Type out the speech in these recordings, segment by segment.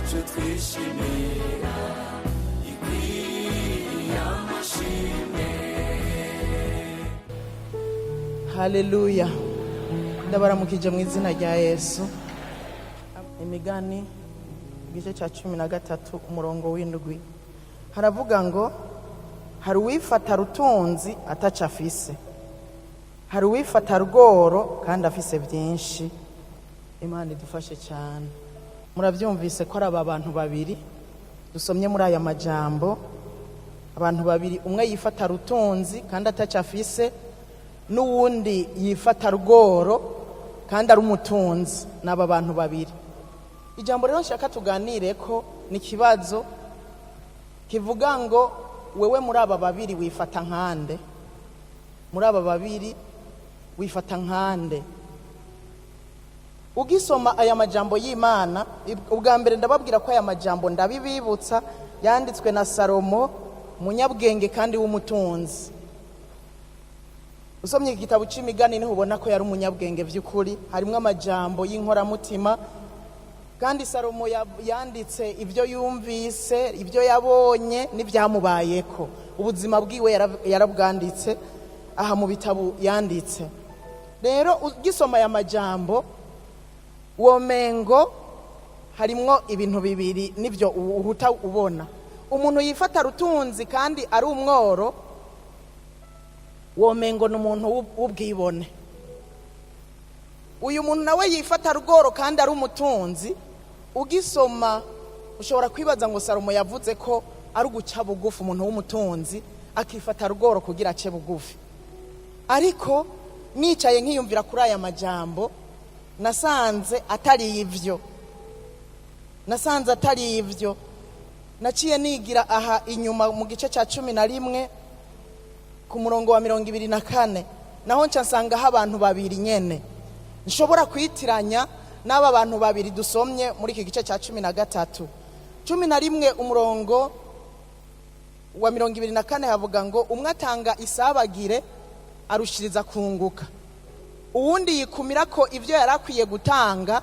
Yacu twishimira ikwiye amashimwe. Haleluya! Ndabaramukije mu izina rya Yesu. Imigani igice cya 13 umurongo w'7 haravuga ngo: "Hari uwifata rutunzi ataca afise, hari uwifata rworo kandi afise byinshi." Imana idufashe cyane. Murabyumvise ko ari aba bantu babiri dusomye muri aya majambo, abantu babiri: umwe yifata rutunzi kandi ataca afise, n'uwundi yifata rworo kandi ari umutunzi. Ni aba bantu babiri. Ijambo rero nshaka tuganire ko ni ikibazo kivuga ngo: wewe muri aba babiri wifata nkande? Muri aba babiri wifata nkande? Ugisoma aya majambo y'Imana, ubwa mbere ndababwira ko aya majambo, ndabibibutsa, yanditswe na Salomo, umunyabwenge kandi w'umutunzi. Usomye igitabo cy'Imigani niho ubona ko yari umunyabwenge by'ukuri. Harimo amajambo y'inkoramutima, kandi Salomo yanditse ibyo yumvise, ibyo yabonye n'ibyamubayeko. Ubuzima bwiwe yarabwanditse aha mu bitabo yanditse. Rero ugisoma aya majambo womengo harimwo ibintu bibiri, nibyo uhuta ubona: umuntu yifata rutunzi kandi ari umworo, womengo ni umuntu w'ubwibone. Uyu muntu nawe yifata rworo kandi ari umutunzi, ugisoma ushobora kwibaza ngo Salomo yavuze ko ari uguca bugufi, umuntu w'umutunzi akifata rworo kugira ace bugufi. Ariko nicaye nkiyumvira kuri aya majambo, nasanze atari ibyo, nasanze atari ibyo. Naciye nigira aha inyuma mu gice cya 11 ku murongo wa 24, naho nca nsangaho abantu babiri nyene nshobora kwitiranya n'aba bantu babiri dusomye muri iki gice cya 13. 11 umurongo wa 24 havuga ngo: "Umwe atanga isabagire arushiriza kunguka, uwundi yikumira ko ibyo yari akwiye gutanga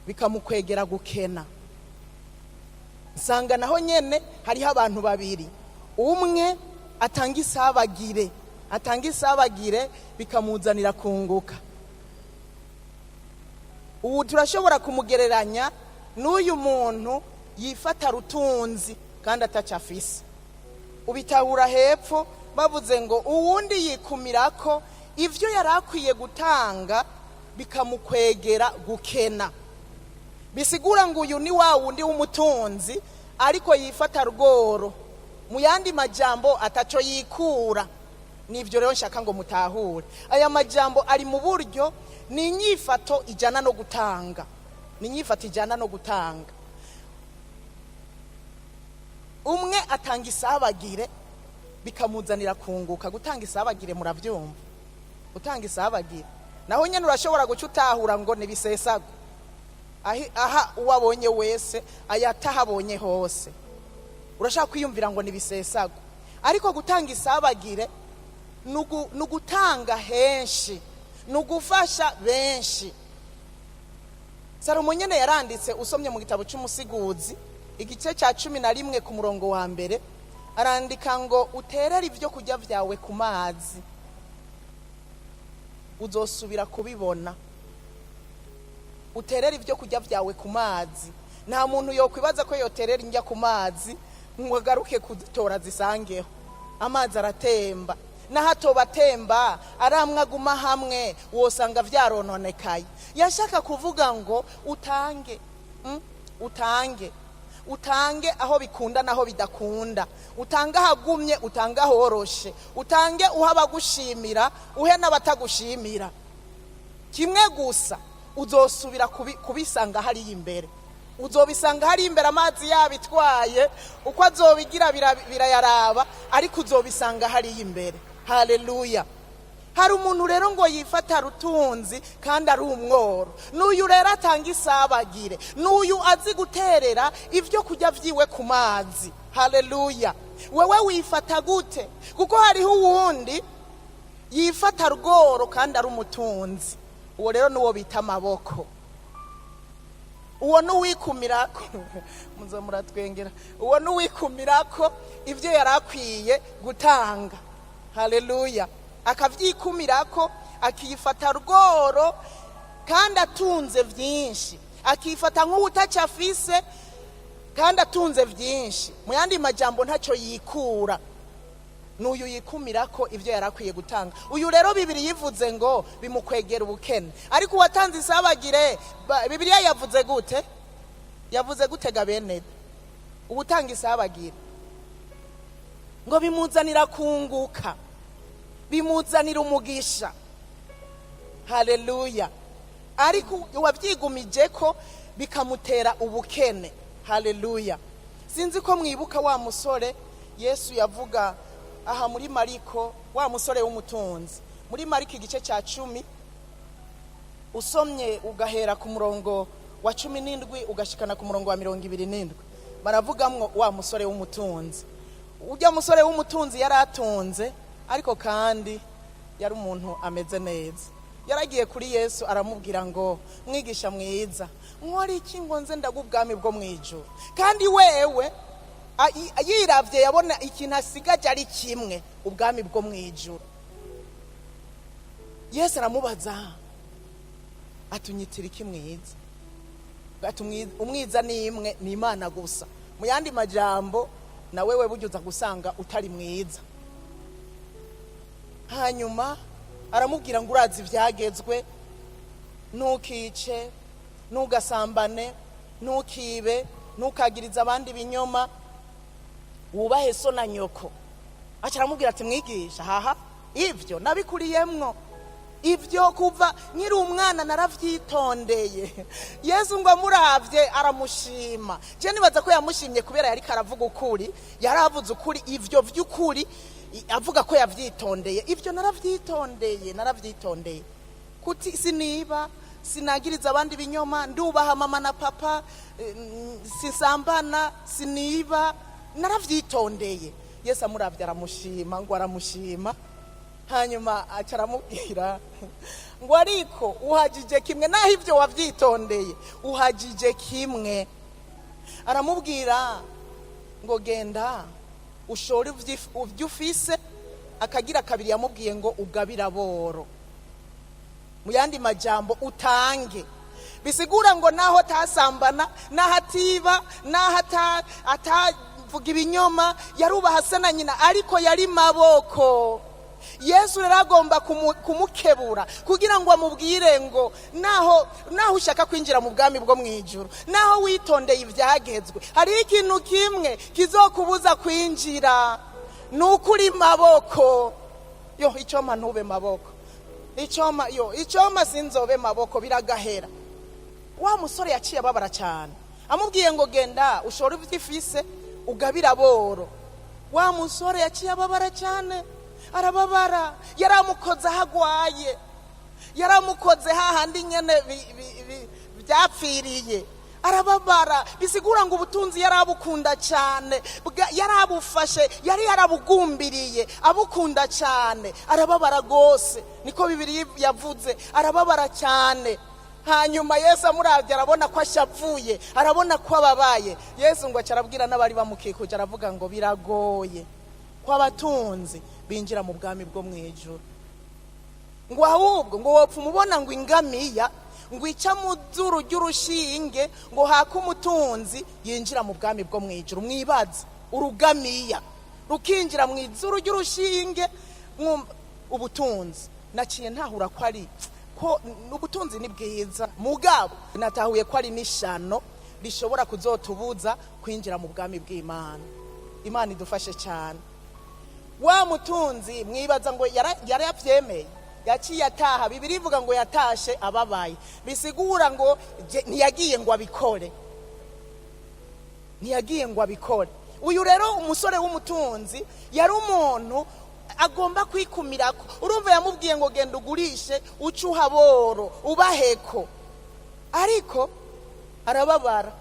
bikamukwegera gukena." Nsanga naho nyene hariho abantu babiri: umwe atanga isabagire, atanga isabagire bikamuzanira kunguka. Ubu turashobora kumugereranya n'uyu muntu yifata rutunzi kandi ataca afise. Ubitahura hepfo bavuze ngo: "Uwundi yikumira ko ibyo yari akwiye gutanga bikamukwegera gukena." Bisigura ngo uyu ni wa wundi w'umutunzi ariko yifata rworo, mu yandi majambo ataco yikura. Nivyo rero nshaka ngo mutahure. Aya majambo ari mu buryo ni inyifato ijana no gutanga, ni inyifato ijana no gutanga. Umwe atanga isabagire bikamuzanira kunguka. Gutanga isabagire, murabyumva, gutanga isabagire naho nyine urashobora guca utahura ngo nibisesago, aha uwo abonye wese ayatahabonye hose, urashaka kwiyumvira ngo nibisesago. Ariko gutanga isabagire ni ugutanga henshi, ni ugufasha benshi. Salomo nyine yaranditse, usomye mu gitabo cy'Umusiguzi igice cya 11 ku murongo wa 1, arandika ngo: "Uterere ibyo kurya byawe ku mazi, uzosubira kubibona." Uterere ibyo kurya byawe ku mazi. Nta muntu yokwibaza ko yoterera indya ku mazi ngo agaruke kuzitora zisangeho. Amazi aratemba, naho atoba atemba aramwe aguma hamwe, wosanga vyarononekaye. Yashaka kuvuga ngo utange, utange, utange aho bikunda naho bidakunda, utange ahagumye, utange ahoroshe, utange uha abagushimira, uhe n'abatagushimira. Kimwe gusa, uzosubira kubisanga hariya imbere, uzobisanga hariya imbere. Amazi yabitwaye uko azobigira birayaraba, ariko uzobisanga hariya imbere. Haleluya! Hari umuntu rero ngo yifata rutunzi kandi ari umworo. N'uyu rero atanga isabagire, n'uyu azi guterera ibyo kurya byiwe ku mazi. Haleluya! Wewe wifata gute? Kuko hariho uwundi yifata rworo kandi ari umutunzi. Uwo rero niwo bita amaboko. Uwo n'uwikumirako, muzo muratwengera, uwo n'uwikumirako ibyo yari akwiye gutanga. Haleluya. Akavyikumirako, akifata rworo kandi atunze byinshi, akifata nk'uwutaca afise kandi atunze byinshi. Mu yandi majambo, ntacyo yikura. N'uyu yikumira ko ibyo yari akwiye gutanga. Uyu rero Bibiri yivuze ngo bimukwegera ubukene. Ariko uwatanze isabagire, Bibiliya yavuze gute? Yavuze gutega bene ubutanga isabagire ngo bimuzanira kunguka, bimuzanira umugisha. Haleluya. Ariko uwabyigumije ko bikamutera ubukene. Haleluya. Sinzi ko mwibuka wa musore Yesu yavuga aha muri Mariko, wa musore w'umutunzi. Muri Mariko igice cya 10, usomye ugahera ku murongo wa 17 ugashikana ku murongo wa 27, baravugamwo wa musore w'umutunzi. Ujya musore w'umutunzi yari atunze, ariko kandi yari umuntu ameze neza. Yaragiye kuri Yesu aramubwira ngo: "Mwigisha mwiza, nkora iki ngo nze ndaga ubwami bwo mu ijuru?" Kandi wewe yiravye yabona ikintu asigaje ari kimwe, ubwami bwo mu ijuru. Yesu aramubaza atunyitira iki mwiza? Ati: "Umwiza ni imwe, ni Imana gusa." Mu yandi majambo, na wewe burya uza gusanga utari mwiza. Hanyuma aramubwira ngo: "Urazi ibyagezwe: ntukice, ntugasambane, ntukibe, ntukagirize abandi ibinyoma, wubahe so na nyoko." Aca aramubwira ati: "Mwigisha, haha, ibyo nabikuriyemwo, ibyo kuva nkiri umwana naravyitondeye." Yesu ngo amuravye aramushima. Je nibaza ko yamushimye kubera yariko aravuga ukuri, yaravuze ukuri, ivyo vy'ukuri, avuga ko yavyitondeye. "Ibyo naravyitondeye, naravyitondeye kuti siniba, sinagiriza abandi ibinyoma, ndubaha mama na papa, sisambana, siniba, naravyitondeye." Yesu amuravye aramushima, ngo aramushima. Hanyuma aca aramubwira ngo: "Ariko uhagije kimwe, naho ibyo wabyitondeye uhagije kimwe." Aramubwira ngo: "Genda ushore ibyo ufise." Akagira kabiri yamubwiye ngo: "Ugabire aboro." Mu yandi majambo, utange. Bisigura ngo naho atasambana, naho atiba, naho atavuga ibinyoma, yarubaha se na nyina, ariko yari maboko. Yesu rero agomba kumukebura kugira ngo amubwire ngo naho ushaka kwinjira mu bwami bwo mu ijuru, naho witondeye ibyagezwe, hariho ikintu kimwe kizokubuza kwinjira, ni uko uri maboko. Yo, icyoma ntube maboko, icyoma, yo, icyoma sinzobe maboko, biragahera. Wa musore yaciye ababara cyane. Amubwiye ngo: "Genda ushore ibyo ifise ugabire aboro," wa musore yaciye ababara cyane, arababara. Yaramukoze aho agwaye, yaramukoze hahandi nyene byapfiriye, arababara. Bisigura ngo ubutunzi yarabukunda cyane, yarabufashe, yari yarabugumbiriye, abukunda cyane, arababara rwose. Niko Bibiri yavuze, arababara cyane. Hanyuma Yesu amurabye arabona ko ashavuye, arabona ko ababaye. Yesu ngo aca arabwira n'abari bamukikuje, aravuga ngo: "Biragoye ko abatunzi binjira mu bwami bwo mu ijuru." Ngo ahubwo ngo wopfa umubona ngo ingamiya ngo ica mu zuru ry'urushinge, ngo hake umutunzi yinjira mu bwami bwo mu ijuru. Mwibaze urugamiya rukinjira mu izuru ry'urushinge. Mwumva ubutunzi, naciye ntahura ko ari ko ubutunzi ni bwiza, mugabo natahuye ko ari n'ishano rishobora kuzotubuza kwinjira mu bwami bw'Imana. Imana idufashe cyane. Wa mutunzi mwibaza ngo yarabyemeye? Yaciye ataha. Bibiri ivuga ngo yatashe ababaye. Bisigura ngo ntiyagiye ngo abikore, ntiyagiye ngo abikore. Uyu rero umusore w'umutunzi yari umuntu agomba kwikumirako. Urumva yamubwiye ngo: "Genda ugurishe, uce uha aboro, ubaheko." Ariko arababara.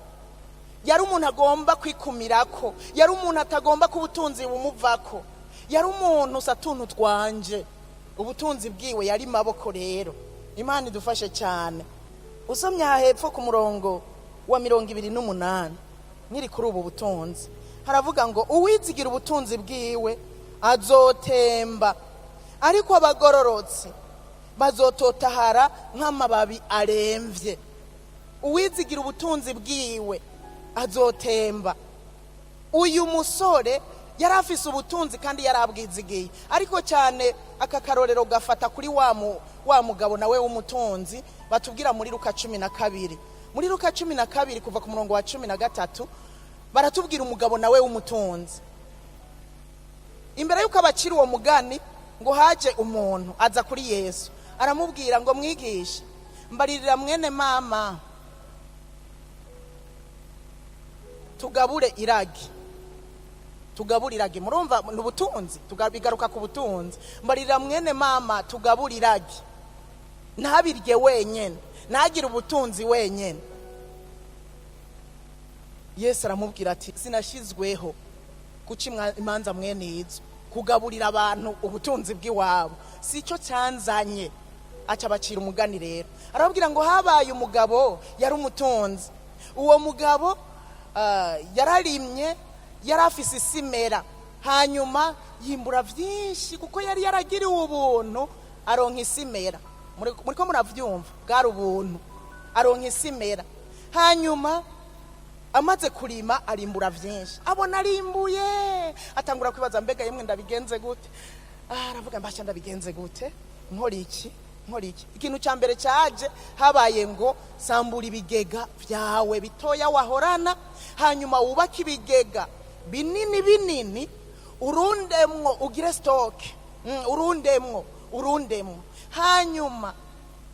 Yari umuntu agomba kwikumirako, yari umuntu atagomba ko ubutunzi bumuvako, yari umuntu satuntu twanje. Ubutunzi bwiwe yari maboko. Rero Imana idufashe cyane. Usomye aha hepfo ku murongo wa 28, nkiri kuri ubu butunzi, haravuga ngo: "Uwizigira ubutunzi bwiwe azotemba, ariko abagororotsi bazototahara nk'amababi aremvye." Uwizigira ubutunzi bwiwe azotemba. Uyu musore yari afise ubutunzi kandi yari abwizigiye, ariko cyane aka karorero gafata kuri wa mugabo nawe w'umutunzi batubwira muri Luka 12. Muri Luka 12, kuva ku murongo wa 13, baratubwira umugabo nawe w'umutunzi. Imbere y'uko abacira uwo mugani, ngo haje umuntu aza kuri Yesu, aramubwira ngo: "Mwigishe, mbaririra mwene mama tugabure iragi, tugabure iragi." Murumva ni ubutunzi, bigaruka ku butunzi. "Mbaririra mwene mama tugabure iragi, ntabirye wenyine, ntagire ubutunzi wenyine." Yesu aramubwira ati: "Sinashyizweho guca imanza mwene izo, kugaburira abantu ubutunzi bw'iwabo si cyo cyanzanye." Aca abacira umugani rero, arababwira ngo habaye umugabo yari umutunzi. Uwo mugabo yararimye, yari afise isimera, hanyuma yimbura byinshi kuko yari yaragiriwe ubuntu, aronka isimera. Muriko muravyumva? Bwari ubuntu, aronka isimera. Hanyuma amaze kurima arimbura byinshi, abona arimbuye, atangura kwibaza: "Mbega yemwe, ndabigenze gute?" Aravuga: "Mbasha ndabigenze gute? Nkora iki? Nkora iki?" Ikintu cya mbere cyaje habaye ngo: "Sambura ibigega byawe bitoya wahorana, hanyuma wubake ibigega binini binini, urundemwo, ugire stock, urundemwo, urundemwo." Hanyuma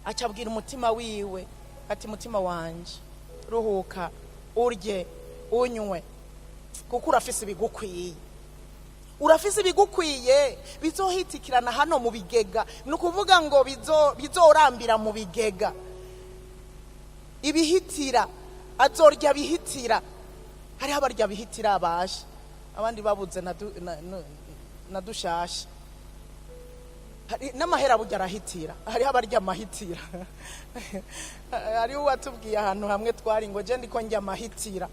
aca abwira umutima wiwe ati: "Mutima wanje, ruhuka, urye, unywe, kuko urafise ibigukwiye, urafise ibigukwiye bizohitikirana hano mu bigega." Ni ukuvuga ngo bizorambira mu bigega, ibihitira, azorya bihitira. Hariho abarya bihitira abasha, abandi babuze na dushasha. Hari n'amahera burya arahitira, hariho abarya amahitira. Hariho uwatubwiye ahantu hamwe twari ngo: "Je ndiko njya amahitira."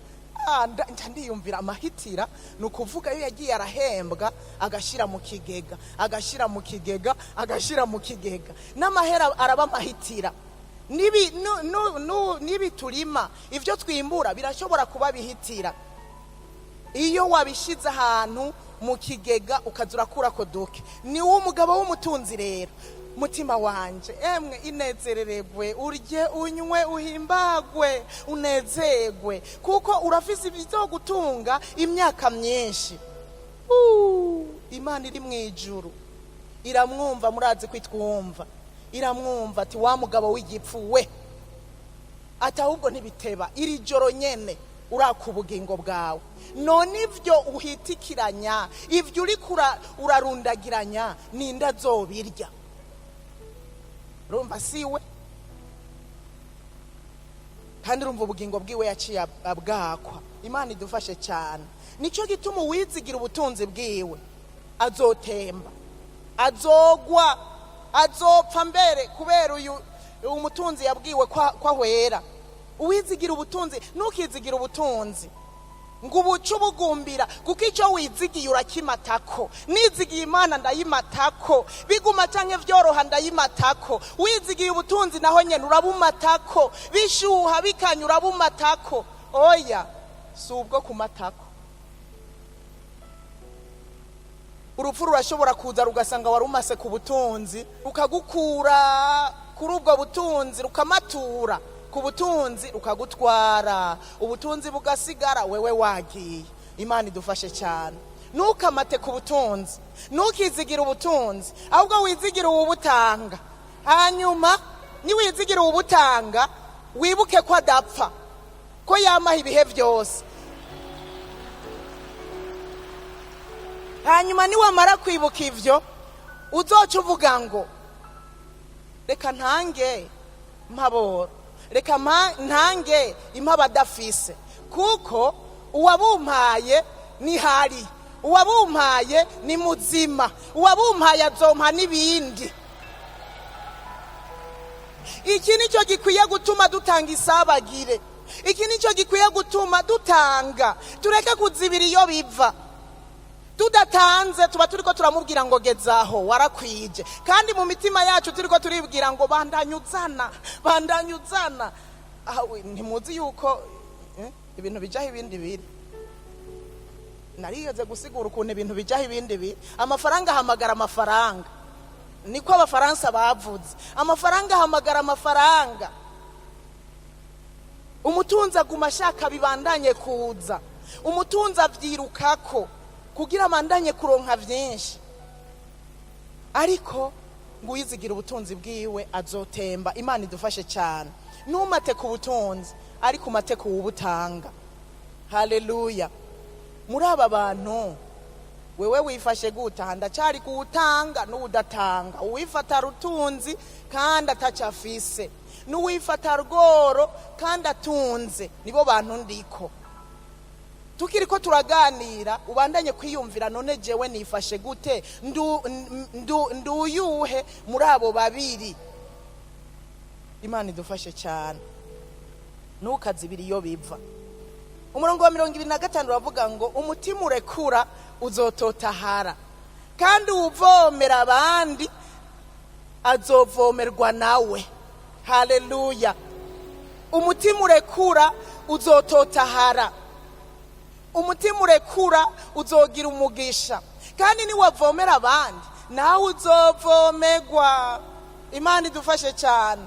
Nca ndiyumvira, amahitira ni ukuvuga iyo yagiye arahembwa agashyira mu kigega, agashyira mu kigega, agashyira mu kigega. N'amahera araba amahitira. Nibi turima, ibyo twimbura birashobora kuba bihitira iyo wabishyize ahantu mu kigega, ukaza urakurako duke. Ni wo umugabo w'umutunzi rero: "Mutima wanje, emwe, inezerererwe, urye, unywe, uhimbagwe, unezerwe, kuko urafise ibizogutunga imyaka myinshi." Imana iri mu ijuru iramwumva, murazi ko itwumva, iramwumva ati: "Wa mugabo w'igipfu we," ati, "ahubwo ntibiteba, iri joro nyene uraka ubugingo bwawe. None ibyo uhitikiranya, ibyo uriko urarundagiranya, ninde azobirya?" Urumva siwe. Kandi urumva ubugingo bwiwe yaciye abwakwa. Imana idufashe cyane. Nicyo gituma uwizigira ubutunzi bwiwe azotemba, azogwa, azopfa mbere, kubera uyu umutunzi yabwiwe ko ahwera. Uwizigira ubutunzi, ntukizigira ubutunzi ngo ubuce ubugumbira, kuko icyo wizigiye urakimatako. Nizigiye Imana ndayimatako, biguma canke vyoroha ndayimatako. Wizigiye ubutunzi naho nyene urabumatako, bishuha bikanya urabumatako. Oya, si ubwo kumatako. Urupfu rurashobora kuza rugasanga warumase ku butunzi, rukagukura kuri ubwo butunzi, rukamatura ku butunzi, rukagutwara, ubutunzi bugasigara wewe wagiye. Imana idufashe cyane. Ntukamate ku butunzi, ntukizigire ubutunzi, ahubwo wizigire uwubutanga. Hanyuma niwizigire uwubutanga, wibuke ko adapfa, ko yamaha ibihe byose. Hanyuma niwamara kwibuka ivyo, uzoca uvuga ngo: "Reka ntange mpaboro, reka ntange impa abadafise, kuko uwabumpaye nihari, uwabumpaye ni muzima, uwabumpaye azompa n'ibindi." Iki nicyo gikwiye gutuma dutanga isabagire. Iki nicyo gikwiye gutuma dutanga. Tureke kuzibira iyo biva. Tudatanze tuba turiko turamubwira ngo gezaho, warakwije, kandi mu mitima yacu turiko turibwira ngo bandanyuzana, bandanyuzana. Ah, we, ntimuzi yuko ibintu bijaho ibindi biri. Narigeze gusigura ukuntu ibintu bijaho ibindi biri. Amafaranga ahamagara amafaranga, niko Abafaransa bavuze. Amafaranga ahamagara amafaranga. Umutunzi aguma ashaka bibandanye kuza. Umutunzi avyirukako kugira abandanye kuronka vyinshi. Ariko ngo uwizigira ubutunzi bwiwe azotemba. Imana idufashe cyane. Ntumate ku butunzi, ariko umate ku wubutanga. Haleluya! Muri aba bantu, wewe wifashe gute? Ndacyari kuwutanga n'uwudatanga. Uwifata rutunzi kandi ataco afise, n'uwifata rworo kandi atunze, nibo bantu ndiko. Tukiri ko turaganira, ubandanye kwiyumvira: none jewe nifashe gute? Nduyuhe muri abo babiri? Imana idufashe cyane. Ntukazibire iyo biva. Umurongo wa 25 uravuga ngo umutima urekura uzototahara, kandi uwuvomera abandi azovomerwa nawe. Haleluya! Umutima urekura uzototahara. Umutima urekura uzogira umugisha, kandi niwavomera abandi nawe uzovomerwa. Imana idufashe cyane.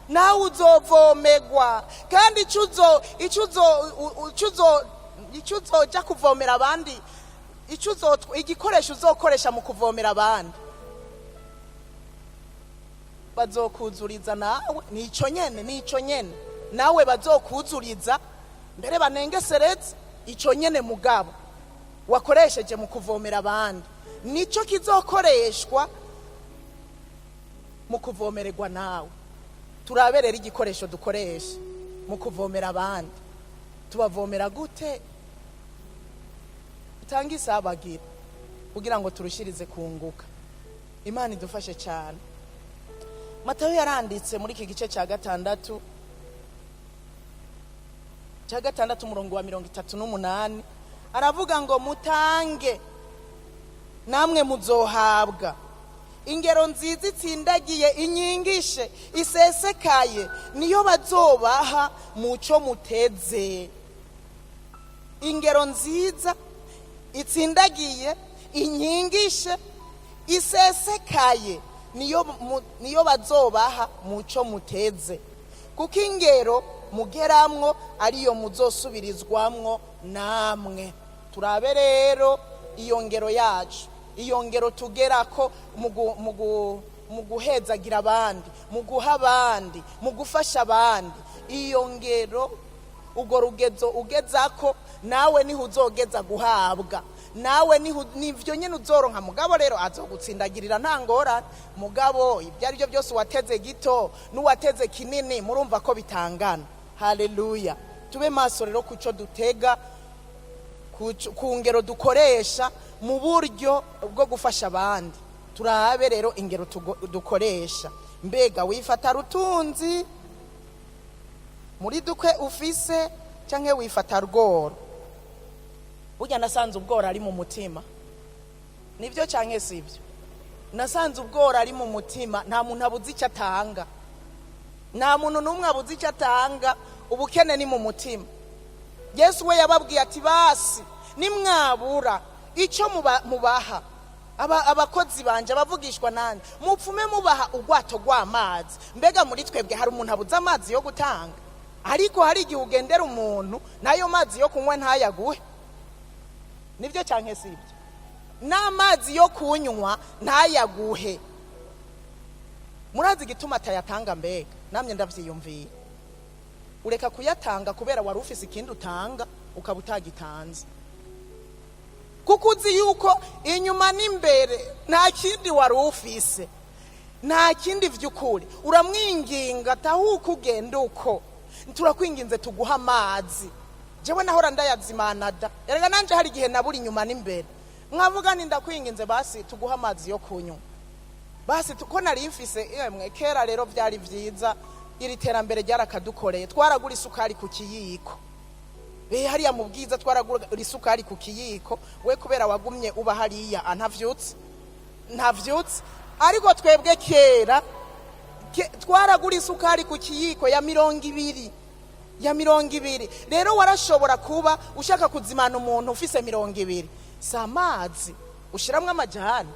Nawe uzovomegwa, kandi icyo uzoja kuvomera abandi, igikoresho uzokoresha mu kuvomera abandi, bazokuzuriza nawe. Nico nyene, nico nyene nawe bazokuzuriza, mbere banengesereze. Ico nyene mugabo wakoresheje mu kuvomera abandi, nico kizokoreshwa mu kuvomererwa nawe. Turabe rero igikoresho dukoresha mu kuvomera abandi. Tubavomera gute? Utange isabagira kugira ngo turushirize kunguka. Imana idufashe cyane. Matayo yaranditse muri iki gice cya gatandatu, umurongo wa 38, aravuga ngo mutange namwe muzohabwa, ingero nziza itsindagiye, inyingishe, isesekaye, niyo bazobaha muco muteze. Ingero nziza itsindagiye, inkingishe, isesekaye, niyo bazobaha muco muteze, kuko ingero mugeramwo ariyo muzosubirizwamwo namwe. Turabe rero iyo ngero yacu, iyo ngero tugerako mu guhezagira abandi, mu guha abandi, mu gufasha abandi. Iyo ngero, urwo rugezo ugezako, nawe niho uzogeza guhabwa, nawe niho nivyo nyene uzoronka. Mugabo rero azogutsindagirira, nta ngorane. Mugabo ibyo ari byo byose, uwateze gito n'uwateze kinini, murumva ko bitangana. Haleluya! Tube maso rero kuco dutega, ku ngero dukoresha mu buryo bwo gufasha abandi. Turabe rero ingero dukoresha. Mbega wifata rutunzi muri duke ufise, canke wifata rworo? Burya nasanze ubworo ari mu mutima. Nibyo canke sibyo? Nasanze ubworo ari mu mutima. Nta muntu abuze icyo atanga, nta muntu n'umwe abuze icyo atanga. Ubukene ni mu mutima. Yesu we yababwiye ati basi nimwabura icyo mubaha abakozi banje, abavugishwa nanjye, mupfume mubaha urwato rw'amazi. Mbega muri twebwe hari umuntu abuze amazi yo gutanga? Ariko hari igihe ugendera umuntu n'ayo mazi yo kunywa ntayaguhe. Nibyo cyangwa si ibyo? N'amazi yo kunywa ntayaguhe. Murazi igituma atayatanga? Mbega namwe ndabyiyumviye. Ureka kuyatanga kubera wari ufise ikindi utanga, ukaba utagitanze, kuko uzi yuko inyuma n'imbere nta kindi wari ufise, nta kindi vy'ukuri. Uramwinginga, tahuka ugenda uko, turakwinginze tuguha amazi. Jewe nahora ndayazimana da. Erega nanje hari igihe nabura inyuma n'imbere, mwavuga ni ndakwinginze basi tuguha amazi yo kunywa, basi ko nari mfise. Yemwe, kera rero byari vyiza. Iri terambere ryarakadukoreye. Twaragura isukari ku kiyiko. Be hariya mu Bwiza twaragura isukari ku kiyiko. We kubera wagumye uba hariya ntavyutse, ntavyutse. Ariko twebwe kera twaragura isukari ku kiyiko ya 20, ya 20. Rero warashobora kuba ushaka kuzimana umuntu ufise 20, si amazi ushiramwo amajani,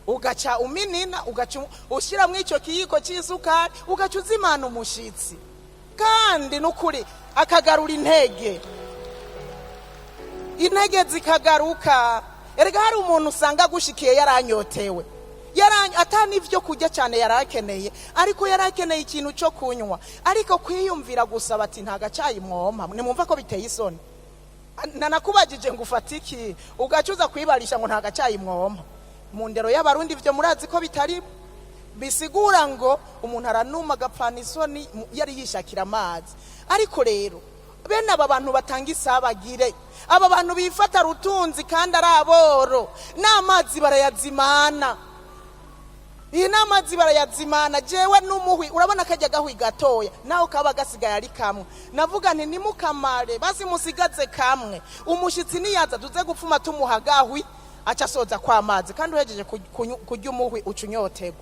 ugaca uminina, ugaca ushiramwo ico kiyiko c'isukari, ugaca uzimana umushitsi. Kandi n'ukuri akagarura intege, intege zikagaruka. Erega hari umuntu usanga agushikiye yaranyotewe, ata n'ivyo kurya cyane yari akeneye, ariko yari akeneye ikintu cyo kunywa. Ariko kwiyumvira gusa bati: "Nta gacayi mwompa?" Nimwumva ko biteye isoni. Nanakubajije ngo ufate iki, ugaca uza kwibarisha ngo nta gacayi mwompa. Mu ndero y'Abarundi ivyo murazi ko bitari bisigura ngo umuntu aranuma agapfana isoni, yari yishakira amazi. Ariko rero bene aba bantu batanga isabagire, aba bantu bifata rutunzi kandi ari aboro, n'amazi barayazimana. Iyi n'amazi barayazimana. Jewe n'umuhwi, urabona kajya gahwi gatoya, naho kaba gasigaye ari kamwe, navuga nti: "Nimukamare, basi musigaze kamwe. Umushitsi niyaza tuze gupfuma tumuha gahwi, aca asoza kw'amazi." Kandi uhejeje kurya umuhwi uca unyotegwa.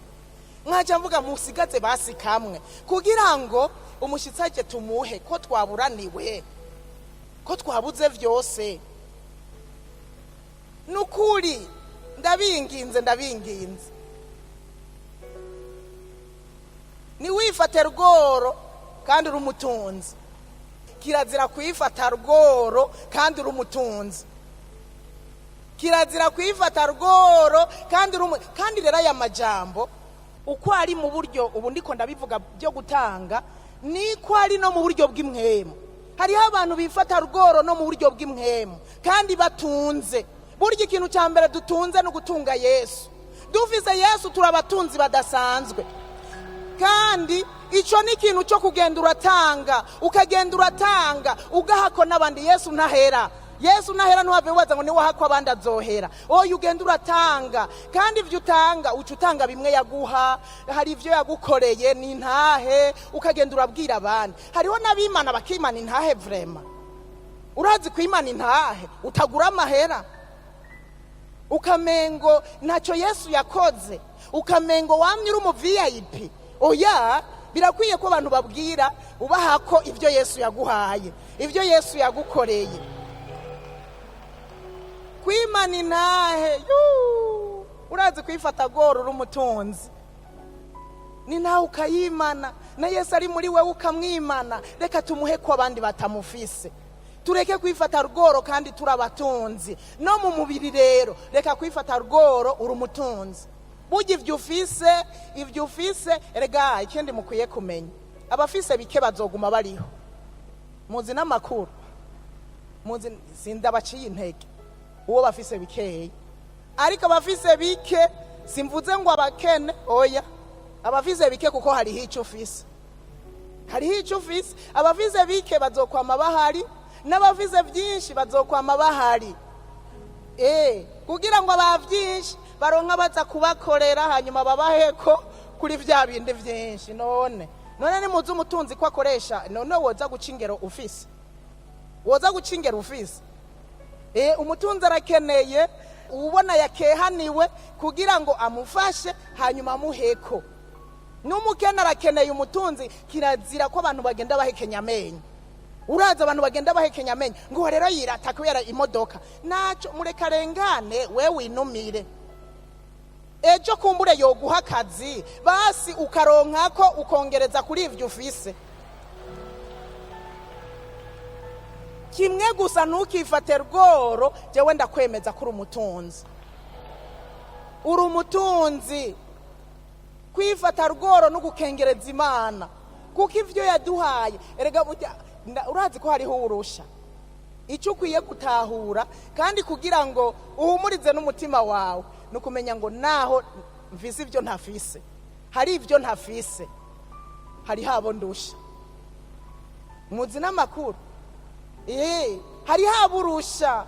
Mwaja mvuga musigaze basi kamwe kugira ngo umushitsi aje tumuhe, ko twaburaniwe, ko twabuze vyose. Nukuri ndabinginze, ndabinginze, niwifate rworo kandi uri umutunzi. Kirazira kwifata rworo kandi uri umutunzi. Kirazira kwifata rworo kandi uri. Kandi rero aya majambo uko ari mu buryo ubu ndiko ndabivuga byo gutanga, niko ari no mu buryo bw'impwemu. Hariho abantu bifata rworo no mu buryo bw'impwemu kandi batunze. Burya ikintu cya mbere dutunze ni ugutunga Yesu. Dufise Yesu turi abatunzi badasanzwe. Kandi icyo ni ikintu cyo kugenda uratanga, ukagenda uratanga, ugahako n'abandi. Yesu ntahera, Yesu ntahera. Ntuhave wibaza ngo niwe wahako abandi azohera. Oya, ugenda uratanga, kandi ibyo utanga uca utanga bimwe yaguha. Hari ibyo yagukoreye, ni intahe, ukagenda urabwira abandi. Hariho n'abimana bakimana intahe. Vraiment, urazi kwimana intahe utagura amahera, ukamengo ntacyo Yesu yakoze, ukamengo wamye uri umu VIP. Oya, birakwiye ko abantu babwira, ubaha ko ibyo Yesu yaguhaye, ibyo Yesu yagukoreye. Kwimana intahe, yuu! Urazi kwifata goro uri umutunzi, ni nawe ukayimana, na Yesu ari muri wewe ukamwimana. Reka tumuhe ko abandi batamufise. Tureke kwifata rworo kandi turi abatunzi. No mu mubiri rero, reka kwifata rworo uri umutunzi. Burya ibyo ufise, ibyo ufise. Erega ikindi mukwiye kumenya, abafise bike bazoguma bariho. Muzi n'amakuru, muzi, sindabaciye intege uwo bafise bikeya. Ariko abafise bike, simvuze ngo abakene, oya, abafise bike, kuko hariho icyo ufise, hariho icyo ufise. Abafise bike bazokwama bahari, n'abafise byinshi bazokwama bahari. Kugira ngo aba byinshi baronka baza kubakorera, hanyuma babaheko kuri bya bindi byinshi. None nimuzi umutunzi ko akoresha. None woza guca ingero ufise, woza guca ingero ufise. Umutunzi arakeneye ubona yakehaniwe kugira ngo amufashe, hanyuma amuheko. N'umukene arakeneye umutunzi. Kirazira ko abantu bagenda bahekenya amenyo. Uraza abantu bagenda bahekenya amenyo ngo rero yirata kubera imodoka. Naco mureka arengane, we winumire. Ejo kumbure yoguha akazi, basi ukaronkako ukongereza kuri ivyo ufise. Kimwe gusa, ntukifate rworo. Jewe ndakwemeza ko uri umutunzi, uri umutunzi. Kwifata rworo no gukengereza Imana, kuko ivyo yaduhaye. Erega burya urazi ko hariho urusha. Icyo ukwiye gutahura kandi kugira ngo uhumurize n'umutima wawe ni ukumenya ngo naho mvise ibyo ntafise, hari ibyo ntafise, hari habo ndusha. Muzi n'amakuru, hari habo urusha.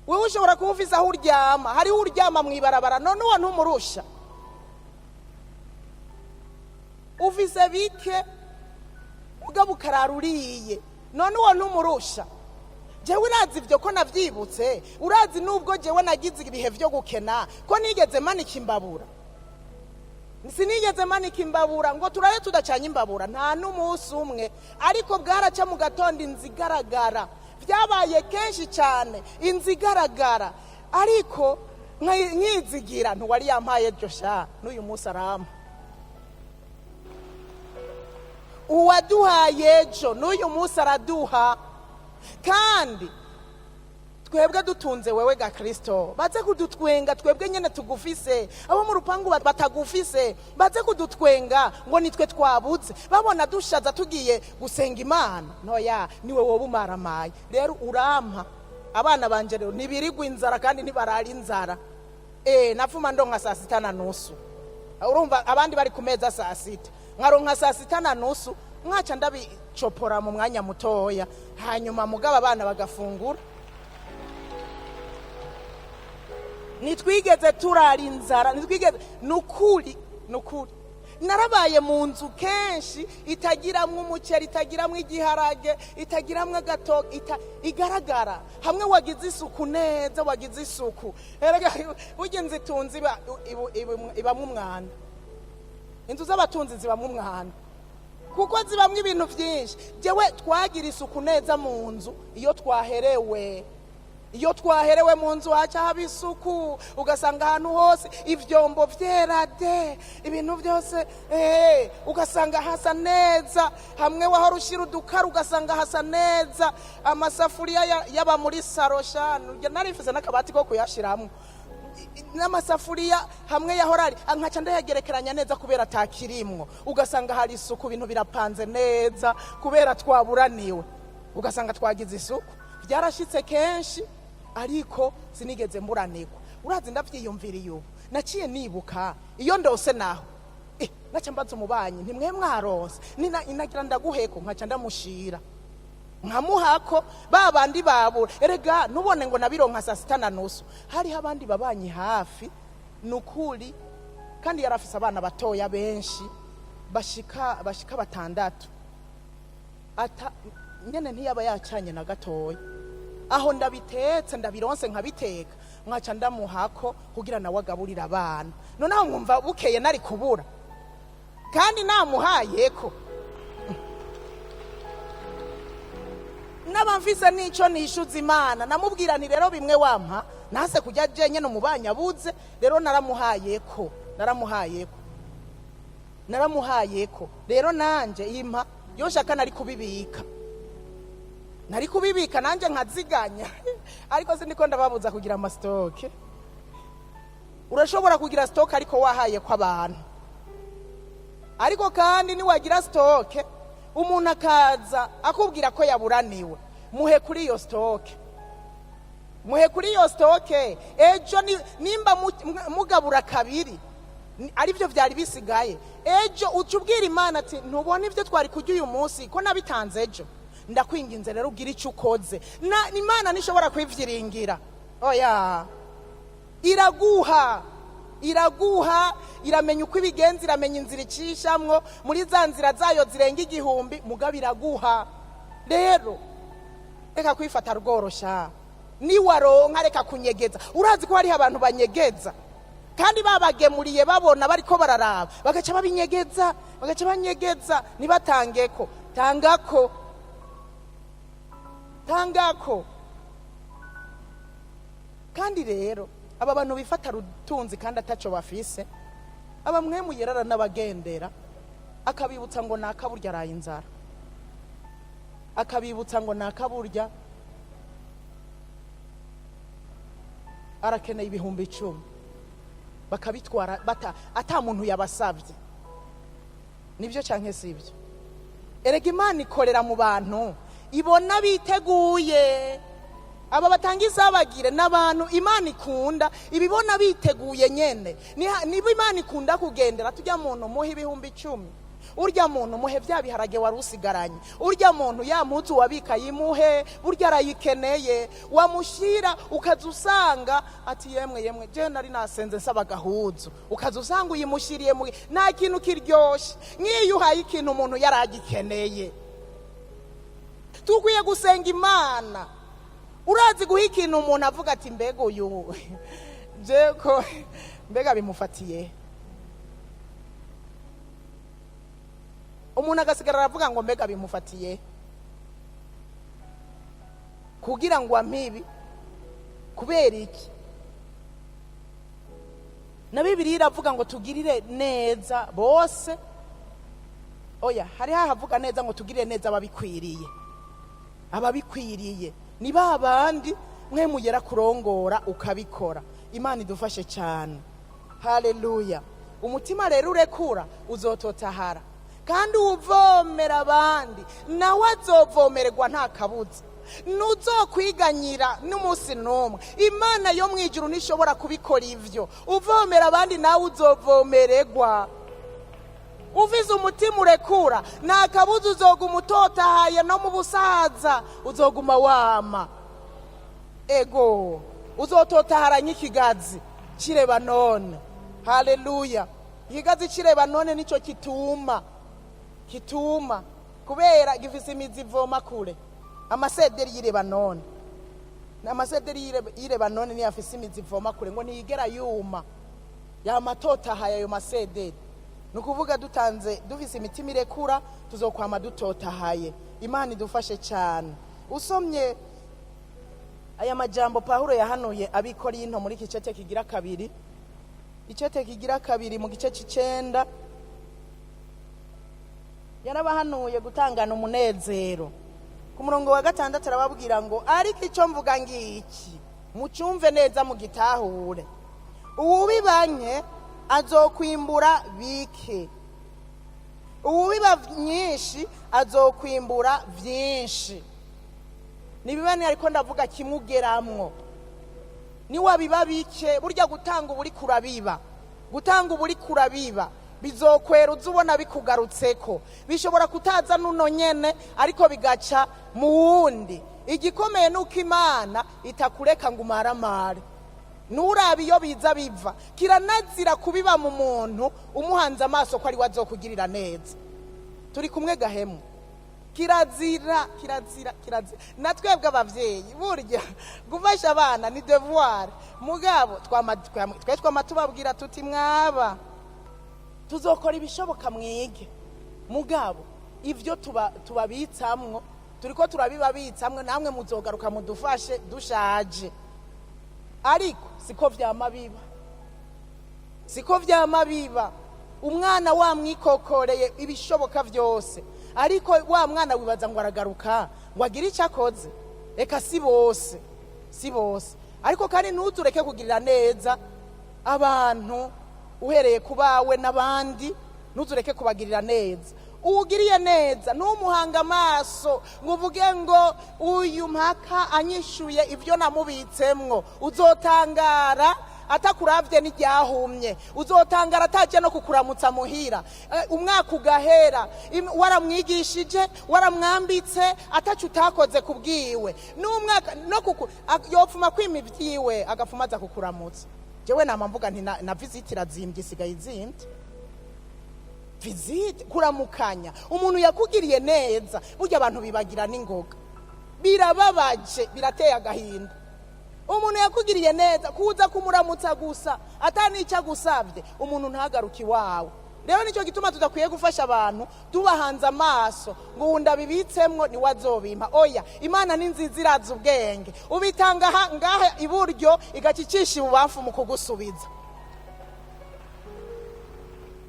Wowe ushobora kuba ufise aho uryama, hariho uryama mu ibarabara. None uwo ntumurusha? Ufise Ufise bike mugabo ukarara uriye, none uwo ntumurusha? Jewe urazi ibyo ko navyibutse, urazi nubwo jewe nagize ibihe vyo gukena ko nigeze manika imbabura. Sinigeze manika imbabura ngo turabe tudacanye imbabura, nta n'umunsi umwe. Ariko bwaraca mu gatondo inzu igaragara. Byabaye kenshi cyane inzu igaragara, ariko nkizigira ntiwari yampaye ejo sha, n'uyu munsi arampa. Uwaduhaye ejo n'uyu munsi araduha. Kandi twebwe dutunze wewe ga Kristo, baze kudutwenga twebwe nyene tugufise, abo mu rupangu batagufise baze kudutwenga ngo nitwe twabuze, babona dushaza tugiye gusenga Imana. Ntoya niwe wowe umaramaye. Rero urampa abana banje rero ntibirigwa inzara kandi ntibarara inzara. Navuma ndonka saa sita na nusu, urumva abandi bari ku meza saa sita, nkaronka saa sita na nusu, mwaca ndabicopora mu mwanya mutoya, hanyuma mugabo abana bagafungura. Ntitwigeze turara inzara, ntitwigeze. Nukuri nukuri narabaye mu nzu kenshi itagiramwo umuceri, itagiramwo igiharage, itagiramwo agatoki, igaragara hamwe wagize isuku neza, wagize isuku. Erega burya inzu itunze ibamwo umwanda, inzu z'abatunzi zibamwo umwanda kuko zibamwo ibintu byinshi. Jewe twagira isuku neza mu nzu iyo twaherewe. Iyo twaherewe mu nzu haca haba isuku, ugasanga ahantu hose ivyombo vyera de, ibintu byose, ugasanga hasa neza. Hamwe wahora ushira udukara ugasanga hasa neza. Amasafuriya yaba muri saro shanu, narifise n'akabati ko kuyashiramwo n'amasafuriya hamwe yahora ari nkaca ndayagerekeranya neza kubera atakirimwo, ugasanga hari isuku, ibintu birapanze neza kubera twaburaniwe, ugasanga twagize isuku. Byarashitse kenshi ariko sinigeze mburanirwa. Urazi ndavyiyumviriye ubu, naciye nibuka iyo ndose naho naca mbaza umubanyi ntimwe mwaronse, inagira ndaguheko, nkaca ndamushira nkamuhako ba bandi babura. Erega ntubone ngo nabironka saa sita na nusu, hariho abandi babanyi hafi nukuri, kandi yarafise abana batoya benshi bashika batandatu, ata nyene ntiyaba yacanye na gatoya. Aho ndabitetse ndabironse nkabiteka, nkaca ndamuhako kugira nawe agaburire abana. Noneho nkumva bukeye nari kubura kandi namuhayeko, n'abamfise n'ico nishuza Imana. Namubwira nti rero bimwe wampa nase kujya je nyene umubanyi abuze, rero naramuhayeko, naramuhayeko, naramuhayeko. Rero nanje impa yo nshaka nari kubibika, nari kubibika nanje nkaziganya. Ariko siniko ndababuza kugira amastoke. Urashobora kugira stoke ariko wahaye ko abantu. Ariko kandi niwagira stoke umuntu akaza akubwira ko yaburaniwe, muhe kuri iyo stoke, muhe kuri iyo stoke. Ejo nimba mugabura kabiri aribyo byari bisigaye, ejo uca ubwira Imana ati ntubona ibyo twari kurya uyu munsi ko nabitanze ejo, ndakwinginze rero ubwire icyo ukoze. Imana ntishobora kwivyiringira, oya, iraguha, iraguha, iramenya uko ibigenza, iramenya inzira icishamwo muri za nzira zayo zirenga igihumbi, mugabo iraguha. Rero reka kwifata rworosha, niwaronka reka kunyegeza. Urazi ko hariho abantu banyegeza kandi babagemuriye babona bariko bararaba, bagaca babinyegeza, bagaca banyegeza, ntibatangeko. Tangako, tangako. Kandi rero aba bantu bifata rutunzi kandi ataco bafise, aba mwemu yerara n'abagendera akabibutsa ngo nakaburya araye inzara, akabibutsa ngo nakaburya arakeneye 10,000, bakabitwara ata muntu yabasavye. Nibyo canke sibyo? Erega Imana ikorera mu bantu ibona biteguye. Aba batanga izabagire n'abantu Imana ikunda ibibona biteguye nyene. Niba Imana ikunda kugendera tujya muntu muha 10,000, Urya muntu muhe bya biharage wari usigaranye, urya muntu ya mpuzu wabika yimuhe, burya arayikeneye. Wamushyira ukaza usanga ati yemwe yemwe, je nari nasenze nsaba agahuzu, ukaza usanga uyimushyiriye mu nta kintu kiryoshye nk'iyo uhaye ikintu umuntu yari agikeneye. Tukwiye gusenga Imana. Urazi guha ikintu umuntu avuga ati mbega uyu je ko mbega bimufatiye, umuntu agasigara aravuga ngo mbega bimufatiye kugira ngo ampibi kubera iki? Na Bibiliya iravuga ngo tugirire neza bose. Oya, hari hahavuga neza ngo tugirire neza ababikwiriye. Ababikwiriye ni ba bandi mwe mugera kurongora ukabikora. Imana idufashe cyane. Haleluya. Umutima rero urekura uzototahara, kandi uwuvomera abandi nawe azovomererwa nta kabuza. Ntuzokwiganyira n'umunsi n'umwe. Imana yo mu ijuru ntishobora kubikora ivyo. Uvomera abandi nawe uzovomererwa. Uvize umutima urekura nta kabuza, uzoguma utotahaye no mu busaza uzoguma wama. Ego, uzototahara nk'ikigazi kireba none. Haleluya. Ikigazi kireba none nicyo kituma, kituma kubera gifise imizi ivoma kure. Amasederi y'ireba none, amasederi y'ireba none niyo afise imizi ivoma kure, ngo ntiyigera yuma, yamatotahaye ayo masederi. Ni ukuvuga dutanze dufise imitima irekura tuzokwama dutotahaye. Imana idufashe cyane. Usomye aya majambo Pawulo yahanuye ab'Ikorinto muri iki cete kigira kabiri, icete kigira kabiri mu gice c'icenda, yarabahanuye gutangana umunezero. Ku murongo wa 6 arababwira ngo ariko icyo mvuga ngiki mucumve neza mugitahure, uwubibanye azokwimbura bike, uwubiba myinshi azokwimbura vyinshi. Nibibane ariko ndavuga kimugeramwo, niwabiba bike, burya gutanga uburi kurabiba, gutanga uburi kurabiba bizokwera uza ubona bikugarutseko. Bishobora kutaza nuno nyene ariko bigaca mu wundi. Igikomeye nuko Imana itakureka ngo umaramare. Nurabe iyo biza biva, kiranazira kubiba mu muntu umuhanze amaso ko ari we azokugirira neza. Turi kumwe gahemu. Kirazira, kirazira, kirazira. Na twebwe abavyeyi burya gufasha abana ni devoir, mugabo twe twama tubabwira tuti mwaba tuzokora ibishoboka mwige, mugabo ivyo tubabitsamwo turiko turabibabitsamwo, namwe muzogaruka mudufashe dushaje. Ariko siko vyama biba, siko vyama biba. Umwana wamwikokoreye ibishoboka vyose, ariko wa mwana wibaza ngo aragaruka ngo agire icyo akoze. Reka si bose, si bose. Ariko kandi ntutureke kugirira neza abantu uhereye ku bawe n'abandi, ntutureke kubagirira neza. Uwugiriye neza ntumuhange amaso ngo uvuge ngo uyu mpaka anyishuye ibyo namubitsemwo. Uzotangara atakuravye n'iryahumye, uzotangara ataje no kukuramutsa muhira. Umwaka ugahera waramwigishije, waramwambitse, ataco utakoze kubwiwe. N'umwaka no kuku, yopfuma kwima ivyiwe agafuma aza kukuramutsa. Jewe nama mvuga nti na visite irazimbye, isigaye izimbye. Visite kuramukanya umuntu yakugiriye neza, burya abantu bibagira n'ingoga. Birababaje, birateye agahinda. Umuntu yakugiriye neza kuza kumuramutsa gusa atanico agusavye, umuntu ntagaruke iwawe. Rero nicyo gituma tudakwiye gufasha abantu tubahanze amaso ngo uwundi abibitsemwo niwe azobimpa. Oya, Imana ni nziza, irazi ubwenge. Ubitanga ngaha iburyo igacicisha ibubamfu mu kugusubiza.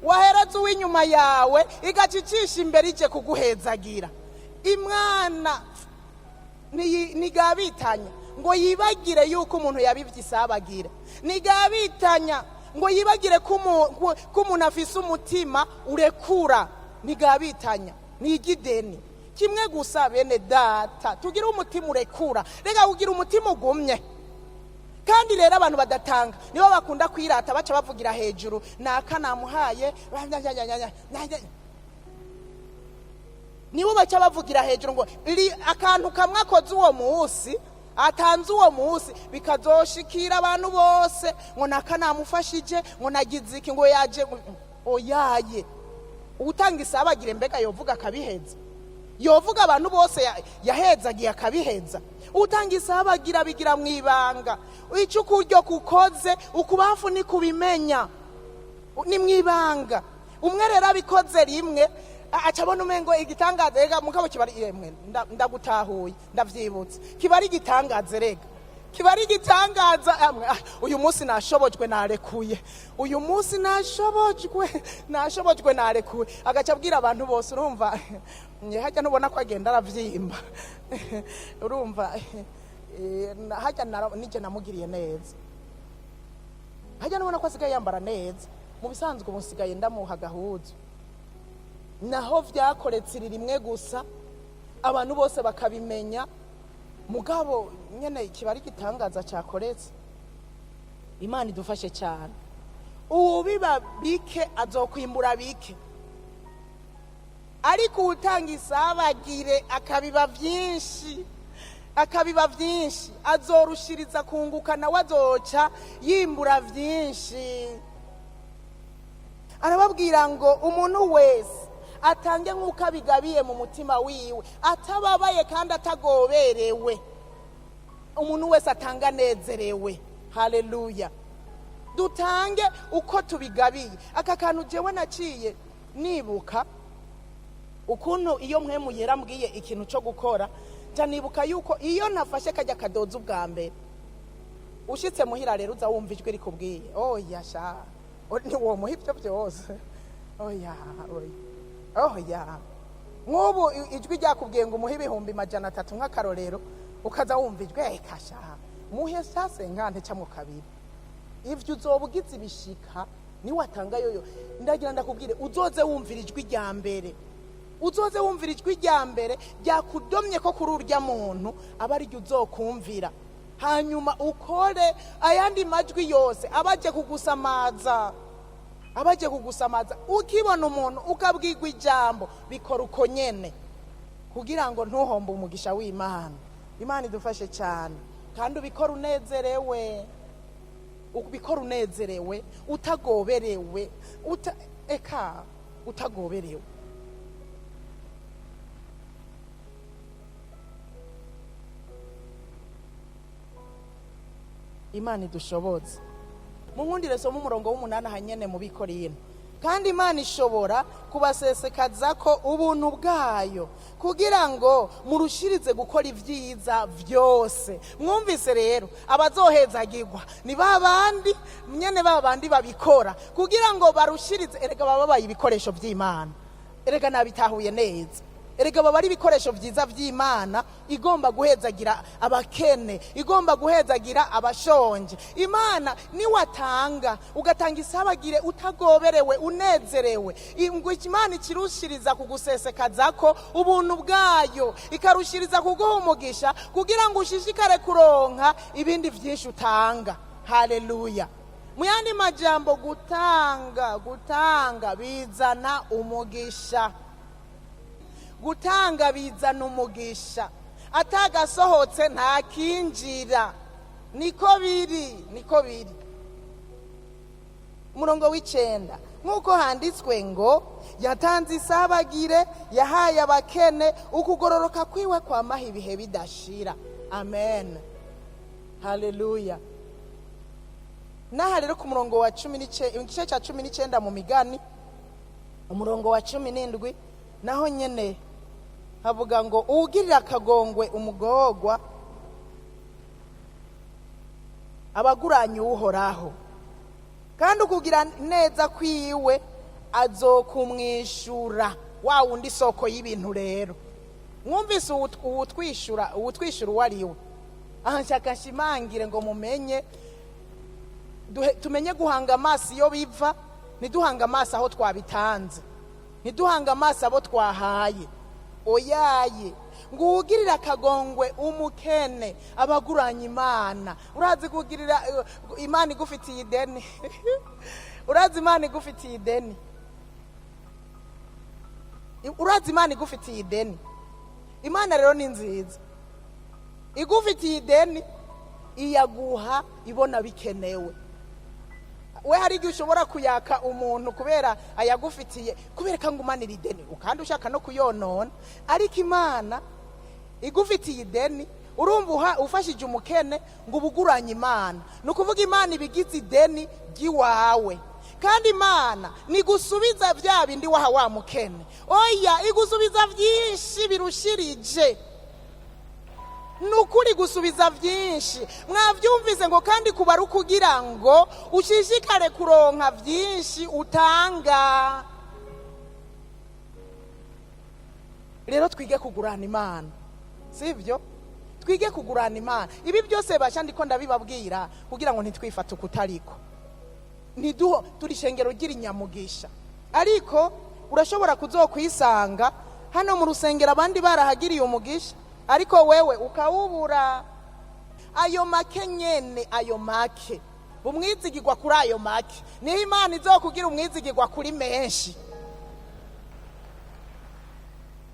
Wahereza uw'inyuma yawe igacicisha imbere ije kuguhezagira. Imana ntigabitanya ngo yibagire yuko umuntu yabivye isabagira, ntigabitanya ngo yibagire ko umuntu afise umutima urekura, ntigabitanya, ntigideni. Kimwe gusa bene data, tugire umutima urekura, reka kugira umutima ugumye. Kandi rero abantu badatanga nibo bakunda kwirata, baca bavugira hejuru, naka namuhaye. Nibo baca bavugira hejuru ngo akantu kamwe akoze uwo munsi, atanze uwo munsi, bikazoshikira abantu bose ngo naka namufashije, ngo nagize iki, ngo yaje. Oyaye, utanga isabagire mbega yovuga akabiheza? Yovuga abantu bose yahezagiye akabiheza? Utanga isabagira bigira mu ibanga. Icyo ukuryo kukoze ukubafu ni kubimenya, ni mu ibanga. Umwe rero abikoze rimwe aca abona umengo igitangaza. Rega mugabo kiba ari yemwe, ndagutahuye, ndavyibutse, kiba ari igitangaza. Rega kiba ari igitangaza. Amwe, uyu munsi nashobojwe narekuye, uyu munsi nashobojwe, nashobojwe narekuye, agaca abwira abantu bose. Urumva hajya ntubona ko agenda aravyimba? Urumva hajya nije namugiriye neza. Hajya nubona ko asigaye yambara neza? Mu bisanzwe ubu nsigaye ndamuha agahuzu. Naho vyakoretse iri rimwe gusa, abantu bose bakabimenya, mugabo nyene kiba ari igitangaza cyakoretse. Imana idufashe cyane. Uwubiba bike azokwimbura bike, ariko uwutanga isabagire akabiba vyinshi, akabiba vyinshi, azorushiriza kunguka, nawe azoca yimbura vyinshi. Arababwira ngo umuntu wese atange nk'uko abigabiye mu mutima wiwe, atababaye kandi atagoberewe. Umuntu wese atanga anezerewe. Haleluya. Dutange uko tubigabiye. Aka kantu jewe naciye nibuka ukuntu iyo Mpwemu Yera mbwiye ikintu cyo gukora, nca nibuka yuko iyo nafashe kajya kadoza ubwa mbere, ushitse muhira rero uza wumva ijwi rikubwiye: "Oya sha, ntiwomuha ibyo byose, oya, oya, oya." Nk'ubu ijwi ryakubwiye ngo umuhe 300,000 nk'akarorero, ukaza wumva ijwi: "Eka sha, muhe sase nkante camwo kabiri." Ivyo uzoba ugize ibishika niwatanga yoyo. Ndagira ndakubwire, uzoze wumvira ijwi rya mbere, uzoze wumvira ijwi rya mbere ryakudomye ko kuri urya muntu, aba ari ryo uzokumvira, hanyuma ukore. Ayandi majwi yose abaje kugusamaza, abaje kugusamaza. Ukibona umuntu ukabwirwa ijambo, bikora uko nyene, kugira ngo ntuhombe umugisha w'Imana. Imana idufashe cyane. Kandi ubikora unezerewe, ubikora unezerewe, utagoberewe, eka utagoberewe. Imana idushobotse. Munkundire soma umurongo w'umunani ahanyene mu Bikorinto. Kandi Imana ishobora kubasesekaza ko ubuntu bwayo, kugira ngo murushirize gukora ibyiza byose. Mwumvise rero, abazohezagirwa ni ba bandi nyene, ba bandi babikora kugira ngo barushirize. Erega baba babaye ibikoresho by'Imana. Erega nabitahuye neza. Erega baba ari ibikoresho byiza by'Imana igomba guhezagira abakene, igomba guhezagira abashonje. Imana niwatanga, ugatanga isabagire utagoberewe, unezerewe, ngo Imana ikirushiriza kugusesekaza ko ubuntu bwayo, ikarushiriza kuguha umugisha, kugira ngo ushishikare kuronka ibindi byinshi utanga. Haleluya. Mu yandi majambo, gutanga, gutanga bizana umugisha, gutanga bizana umugisha. Atagasohotse ntakinjira. Niko biri, niko biri. Umurongo w'icenda: nk'uko handitswe ngo yatanze isabagire, yahaye abakene, ukugororoka kwiwe kwamaho ibihe bidashira. Amen, haleluya. N'aha rero ku murongo wa 19, igice cya 19 mu Migani, umurongo wa 17, naho nyene havuga ngo uwugirira akagongwe umugorwa abaguranye Uhoraho, kandi ukugira neza kwiwe azokumwishura. Wa wundi isoko y'ibintu rero, mwumvise uwutwishura, uwutwishura uwo ari we. Aha nshaka nshimangire ngo mumenye, tumenye guhanga amaso iyo biva, ntiduhange amaso aho twabitanze, ntiduhange amaso abo twahaye. Oyaye, ngo uwugirire akagongwe umukene abaguranye Imana. Urazi kugirira Imana igufitiye ideni? Urazi Imana igufitiye ideni? Urazi Imana igufitiye ideni. Imana rero ni nziza, igufitiye ideni iyaguha ibona bikenewe. We hari igihe ushobora kuyaka umuntu kubera ayagufitiye, kubera ko ngumanira ideni, kandi ushaka no kuyonona. Ariko Imana igufitiye ideni, urumva ufashije umukene ngo ubuguranye Imana. Ni ukuvuga Imana ibigize ideni ry'iwawe, kandi Imana ntigusubiza bya bindi waha wa mukene. Oya, igusubiza byinshi birushirije. Ni ukuri, gusubiza byinshi. Mwabyumvise ngo kandi kubara ukugira ngo ushishikare kuronka byinshi utanga. Rero twige kugurana Imana, sibyo? Twige kugurana Imana. Ibi byose basha ndiko ndabibabwira kugira ngo ntitwifate ukutariko, ntiduho turi ishengero ry'inyamugisha. Ariko urashobora kuzokwisanga hano mu rusengero abandi barahagiriye umugisha, ariko wewe ukawubura. Ayo make nyene, ayo make, umwizigirwa kuri ayo make, niho Imana izokugira umwizigirwa kuri menshi.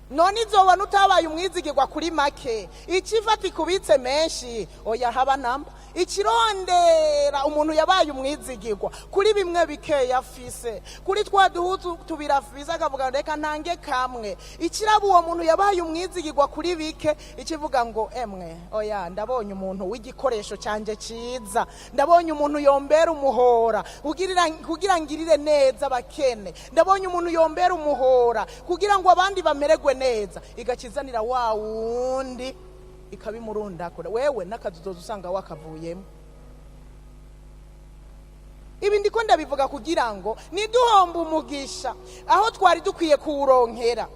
None izobona utabaye umwizigirwa kuri make, ikifata ikubitse menshi? Oya, haba namba. Ikirondera umuntu yabaye umwizigirwa kuri bimwe bikeya afise, kuri twa duhuzu tubiri afise, akavuga ngo reka ntange kamwe. Ikiraba uwo muntu yabaye umwizigirwa kuri bike, ikivuga ngo emwe oya, ndabonye umuntu w'igikoresho cyanjye cyiza, ndabonye umuntu yombera umuhora kugira ngirire neza abakene, ndabonye umuntu yombera umuhora kugira ngo abandi bamererwe neza. Igakizanira wa wundi ikabimurundakura, wewe n'akazi uzoza usanga wakavuyemo. Ibi ndiko ndabivuga kugira ngo ntiduhombe umugisha aho twari dukwiye kuwuronkera.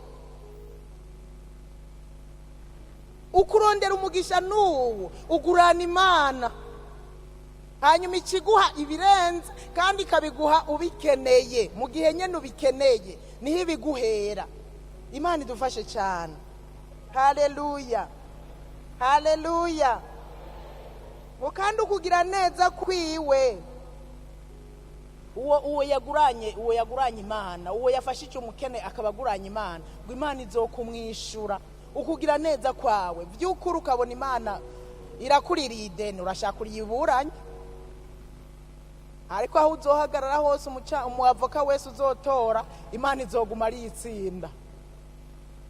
Ukurondera umugisha n'ubu ugurana Imana, hanyuma ikiguha ibirenze kandi ikabiguha ubikeneye, mu gihe nyine ubikeneye niho ibiguhera. Imana idufashe cyane. Haleluya, haleluya. Ngo kandi ukugira neza kwiwe, uwo yaguranye Imana, uwo yafashije umukene akaba aguranye Imana, ngo Imana izokumwishura ukugira neza kwawe. By'ukuri ukabona Imana irakuririye ideni, urashaka uriyiburanye, ariko aho uzohagarara hose, umuavoka wese uzotora, Imana izoguma ari itsinda,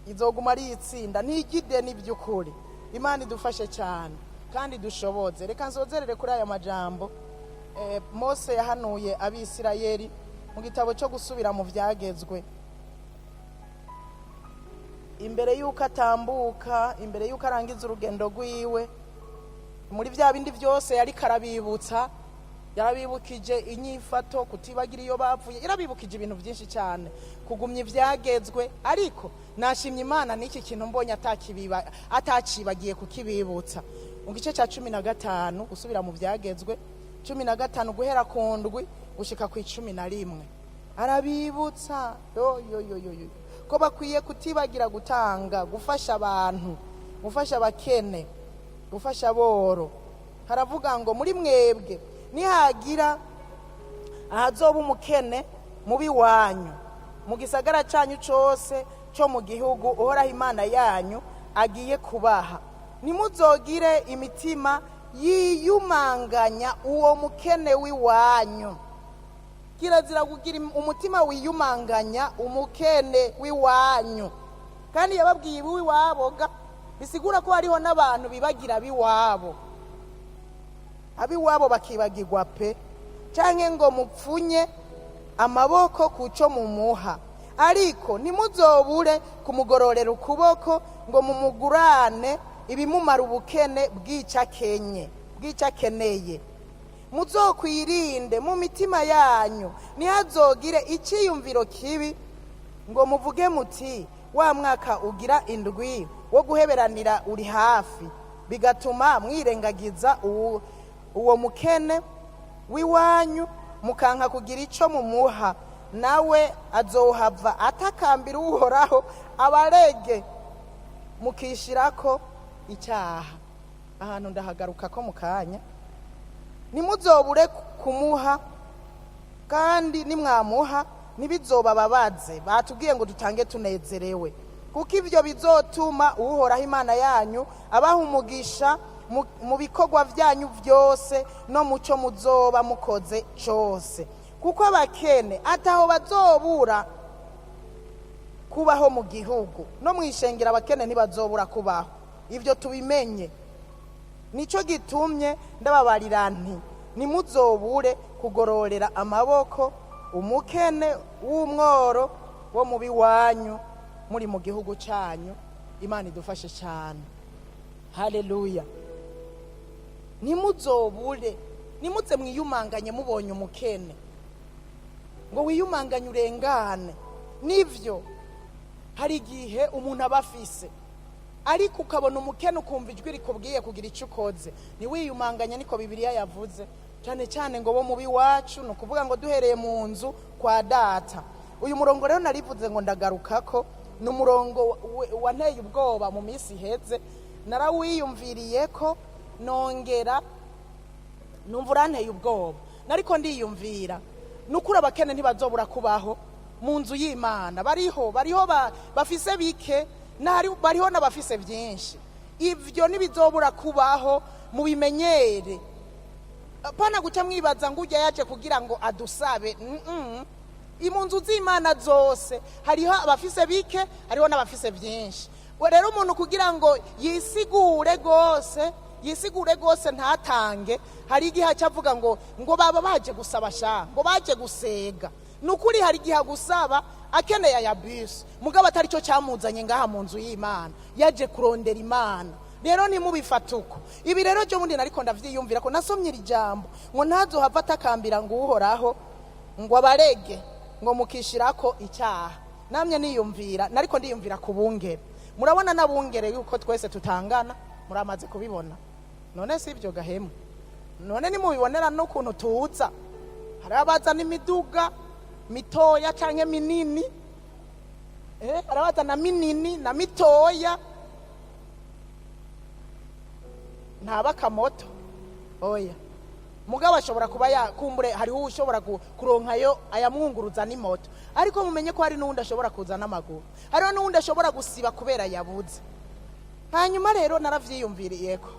izoguma ari itsinda, ntijya ideni by'ukuri. Imana idufashe cyane kandi dushoboze. Reka nsozerere kuri aya majambo Mose yahanuye Abisirayeli mu gitabo cyo gusubira mu byagezwe, imbere y'uko atambuka, imbere y'uko arangiza urugendo rwiwe. Muri bya bindi byose yariko arabibutsa, yarabibukije inyifato, kutibagira iyo bapfuye, yarabibukije ibintu byinshi cyane, kugumya ibyagezwe. Ariko nashimye Imana n'iki kintu mbonye atacibagiye kukibibutsa. Mu gice cya 15, gusubira mu byagezwe 15, guhera ku 7 gushika ku 11, arabibutsa yo yo yo yo yo ko bakwiye kutibagira gutanga, gufasha abantu, gufasha abakene, gufasha aboro. Haravuga ngo muri mwebwe nihagira ahazoba umukene mubi wanyu mu gisagara cyanyu cyose cyo mu gihugu Uhoraho Imana yanyu agiye kubaha, ntimuzogire imitima yiyumanganya uwo mukene w'iwanyu. Kirazira kugira umutima wiyumanganya umukene w'iwanyu. Kandi yababwiye iw'iwabo ga, bisigura ko hariho n'abantu bibagira ab'iwabo, ab'iwabo bakibagirwa pe. Canke ngo mupfunye amaboko kuco mumuha, ariko ntimuzobure kumugororera ukuboko ngo mumugurane ibimumara ubukene bw'ico akeneye. Muzokwirinde mu mitima yanyu ntihazogire icyiyumviro kibi ngo muvuge muti wa mwaka ugira indwi wo guheberanira uri hafi, bigatuma mwirengagiza uwo mukene w'iwanyu, mukanka kugira ico mumuha, nawe azohava atakambira Uhoraho abarege, mukishirako icyaha. Ahantu ndahagaruka ko mu kanya. Ntimuzobure kumuha, kandi nimwamuha Ntibizobababaze. Batubwiye ngo dutange tunezerewe, kuko ibyo bizotuma Uhoraho Imana yanyu abaha umugisha mu bikorwa byanyu byose no mu cyo muzoba mukoze cyose, kuko abakene ataho bazobura kubaho mu gihugu. No mu ishengero abakene ntibazobura kubaho, ibyo tubimenye. Nicyo gitumye ndababarira nti: nimuzobure kugororera amaboko umukene w'umworo wo mu biwanyu muri mu gihugu cyanyu. Imana idufashe cyane. Haleluya. Ntimuzobure, nimuze mwiyumanganye mubonye umukene, ngo wiyumanganye urengane. Nivyo, hari igihe umuntu aba afise, ariko ukabona umukene, ukumva ijwi rikubwiye kugira icyo ukoze, ntiwiyumanganye. Niko Bibiliya yavuze, cyane cyane ngo bo mu biwacu, ni ukuvuga ngo duhereye mu nzu kwa data. Uyu murongo rero narivuze ngo ndagaruka ko ni umurongo wanteye ubwoba mu minsi iheze. Narawiyumviriye ko nongera numva uranteye ubwoba. Nariko ndiyumvira, ni ukuri abakene ntibazobura kubaho mu nzu y'Imana. Bariho, bariho bafise bike, bariho n'abafise byinshi. Ibyo ntibizobura kubaho, mubimenyere. Pana guca mwibaza ngo ujya yaje kugira ngo adusabe. Mu nzu z'Imana zose hariho abafise bike, hariho n'abafise byinshi. We rero umuntu kugira ngo yisigure rwose, yisigure rwose ntatange, hari igihe aca avuga ngo baba baje gusaba sha, ngo baje gusega. Ni ukuri, hari igihe agusaba akeneye aya bisi, mugabo atari cyo cyamuzanye ngaha mu nzu y'Imana, yaje kurondera Imana. Rero ntimubifate uko. Ibi rero byo bundi nariko ndavyiyumvira ko nasomye iri jambo ngo ntazohava atakambira ngo Uhoraho ngo abarege, ngo mukishirako icyaha. Namye niyumvira, nariko ndiyumvira ku bungere. Murabona n'abungere yuko twese tutangana, muramaze kubibona. None si ibyo gahemu? None nimubibonera n'ukuntu tuza, hari abazana imiduga mitoya canke minini, hari abazana minini na mitoya, ntaba akamoto oya. Mugabo ashobora kuba yakumbure, hariho ushobora kuronkayo ayamwunguruza n'imoto, ariko mumenye ko hari n'uwundi ashobora kuza n'amaguru, hariho n'uwundi ashobora gusiba kubera yabuze. Hanyuma rero naravyiyumviriyeko,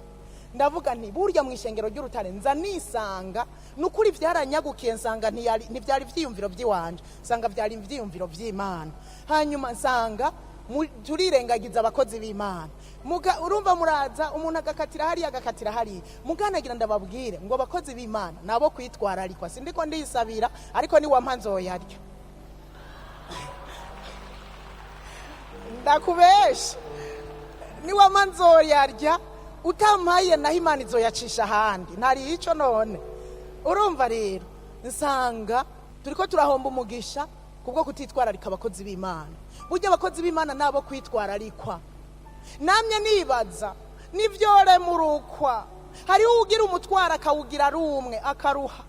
ndavuga nti burya mu ishengero ry'Urutare nza nisanga nukuri byaranyagukiye, nsanga ntibyari ivyiyumviro by'iwanje, nsanga byari ivyiyumviro by'Imana. Hanyuma nsanga turirengagiza abakozi b'Imana. Urumva muraza umuntu agakatira hariya, agakatira hariya. Muganagira ndababwire ngo abakozi b'Imana nabo kwitwararikwa. Sindiko ndisabira, ariko niwampa nzoyarya, ndakubesha. Niwampa nzoyarya, utampaye naho Imana izoyacisha ahandi, ntari icyo. None urumva rero nsanga turiko turahomba umugisha kubwo kutitwararika abakozi b'Imana. Burya abakozi b'Imana nabo kwitwararikwa. Namye nibaza nivyoremurukwa, hariho ugira umutwaro akawugira ari umwe, akaruha,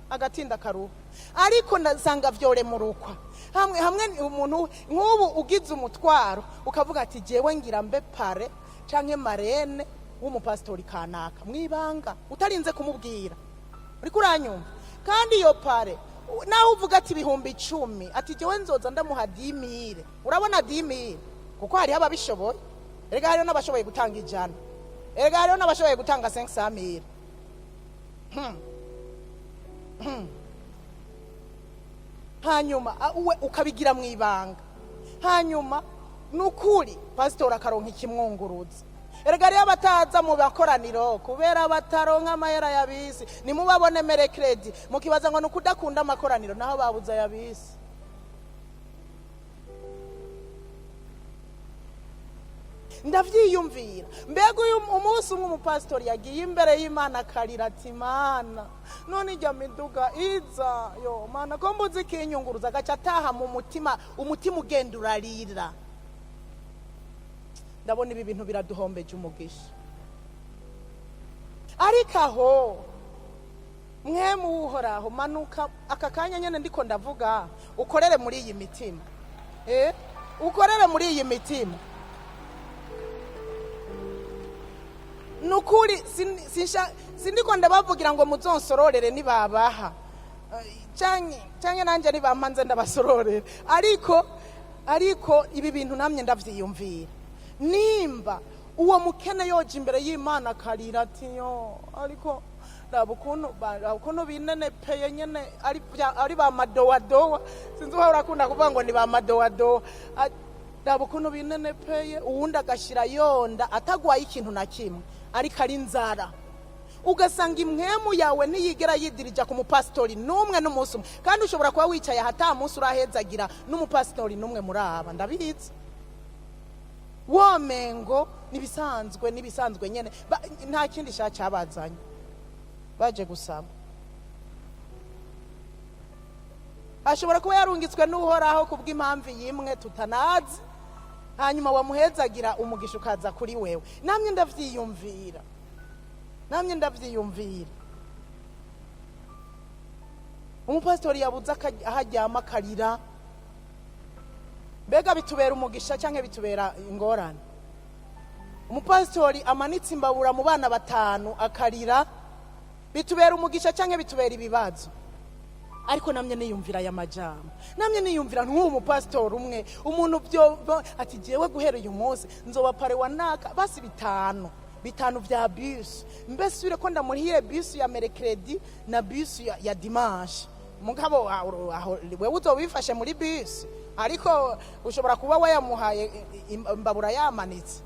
agatinda akaruha, ariko ndasanga vyoremurukwa hamwe hamwe. Umuntu nk'ubu ugize umutwaro ukavuga ati jewe ngira mbe parrain canke marraine w'umupasitori kanaka, mwibanga utarinze kumubwira, uriko uranyumva? Kandi iyo parrain nawe uvuga ati 10,000, ati jewe nzoza ndamuha 10 000. Urabona 10 000, kuko hariho ababishoboye. Erega hariho n'abashoboye gutanga 100, erega hariho n'abashoboye gutanga 500 000. Hanyuma uwe ukabigira mu ibanga, hanyuma nukuri pasitori akaronka ikimwunguruza. Erega rero abataza mu bakoraniro kubera bataronka amahera ya bisi, nimubabone mercredi mukibaza ngo nukudakunda amakoraniro, naho babuze aya bisi. Ndavyiyumvira, mbega uyu umunsi umwe umupasitori yagiye imbere y'Imana akarira ati: Mana, none ijya miduga iza yo Mana ko mbuze ikinyunguruza? Agaca ataha mu mutima, umutima ugenda urarira. Ndabona ibi bintu biraduhombeje umugisha. Ariko aho mwe muhoraho, manuka aka kanya nyene ndiko ndavuga, ukorere muri iyi mitima, ukorere muri iyi mitima. Nukuri sindiko ndabavugira ngo muzonsororere nibabaha. Canke nanjye nibampanze ndabasororera. Ariko ibi bintu namye ndavyiyumvira. Nimba uwo mukene yoje imbere y'Imana akarira ati: "Yo, ariko raba ukuntu binenepeye nyene, ari ba madowadowa." Sinzi uba urakunda kuvuga ngo ni ba madowadowa. Raba ukuntu binenepeye. Uwundi agashira yonda atagwaye ikintu na kimwe, ariko ari inzara. Ugasanga impwemu yawe ntiyigera yidirija ku mupasitori n'umwe n'umunsi umwe, kandi ushobora kuba wicaye aha ata munsi urahezagira n'umupasitori n'umwe muri aba. Ndabizi, womengo nibisanzwe, nibisanzwe nyene. Nta kindi sha cyabazanye, baje gusaba. Ashobora kuba yarungitswe n'Uhoraho kubw'impamvu yimwe tutanazi, hanyuma wamuhezagira umugisha ukaza kuri wewe. Namye ndavyiyumvira, namye ndavyiyumvira. Umupasitori yabuze aho aryama akarira, mbega bitubera umugisha cyangwa bitubera ingorane? Umupasitori amanitse imbabura mu bana batanu akarira, bitubera umugisha cyangwa bitubera ibibazo? Ariko namye niyumvira aya majambo, namye niyumvira nk'uwo mupasitori umwe, umuntu byo ati: "Jewe guhera uyu munsi nzoba parrain wa naka, basi bitanu bitanu vya bus, mbese ure ko ndamurihire bus ya mercredi na bus ya dimanche." Mugabo aho wewe uzoba wifashe muri bus, ariko ushobora kuba wayamuhaye imbabura yamanitse.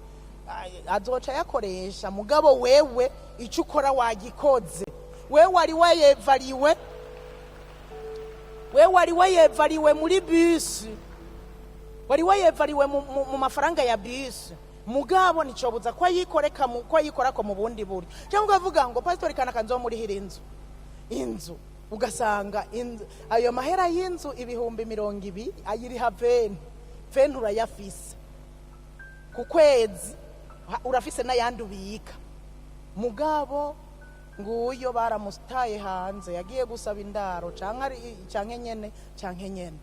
Azoca yakoresha. Mugabo wewe icyo ukora wagikoze, wewe wari wayevariwe, wewe wari wayevariwe muri bisi, wari wayevariwe mu mafaranga ya bisi. Mugabo nticobuza ko ayikoreka ko ayikorako mu bundi buryo. Cyangwa ukavuga ngo pasitori kanaka nzomurihira inzu, ugasanga inzu, ayo mahera y'inzu 20,000 ayiriha 20, 20 urayafise ku kwezi, urafise n'ayandi ubika. Mugabo nguyo baramutaye hanze, yagiye gusaba indaro, canke nyene, canke nyene.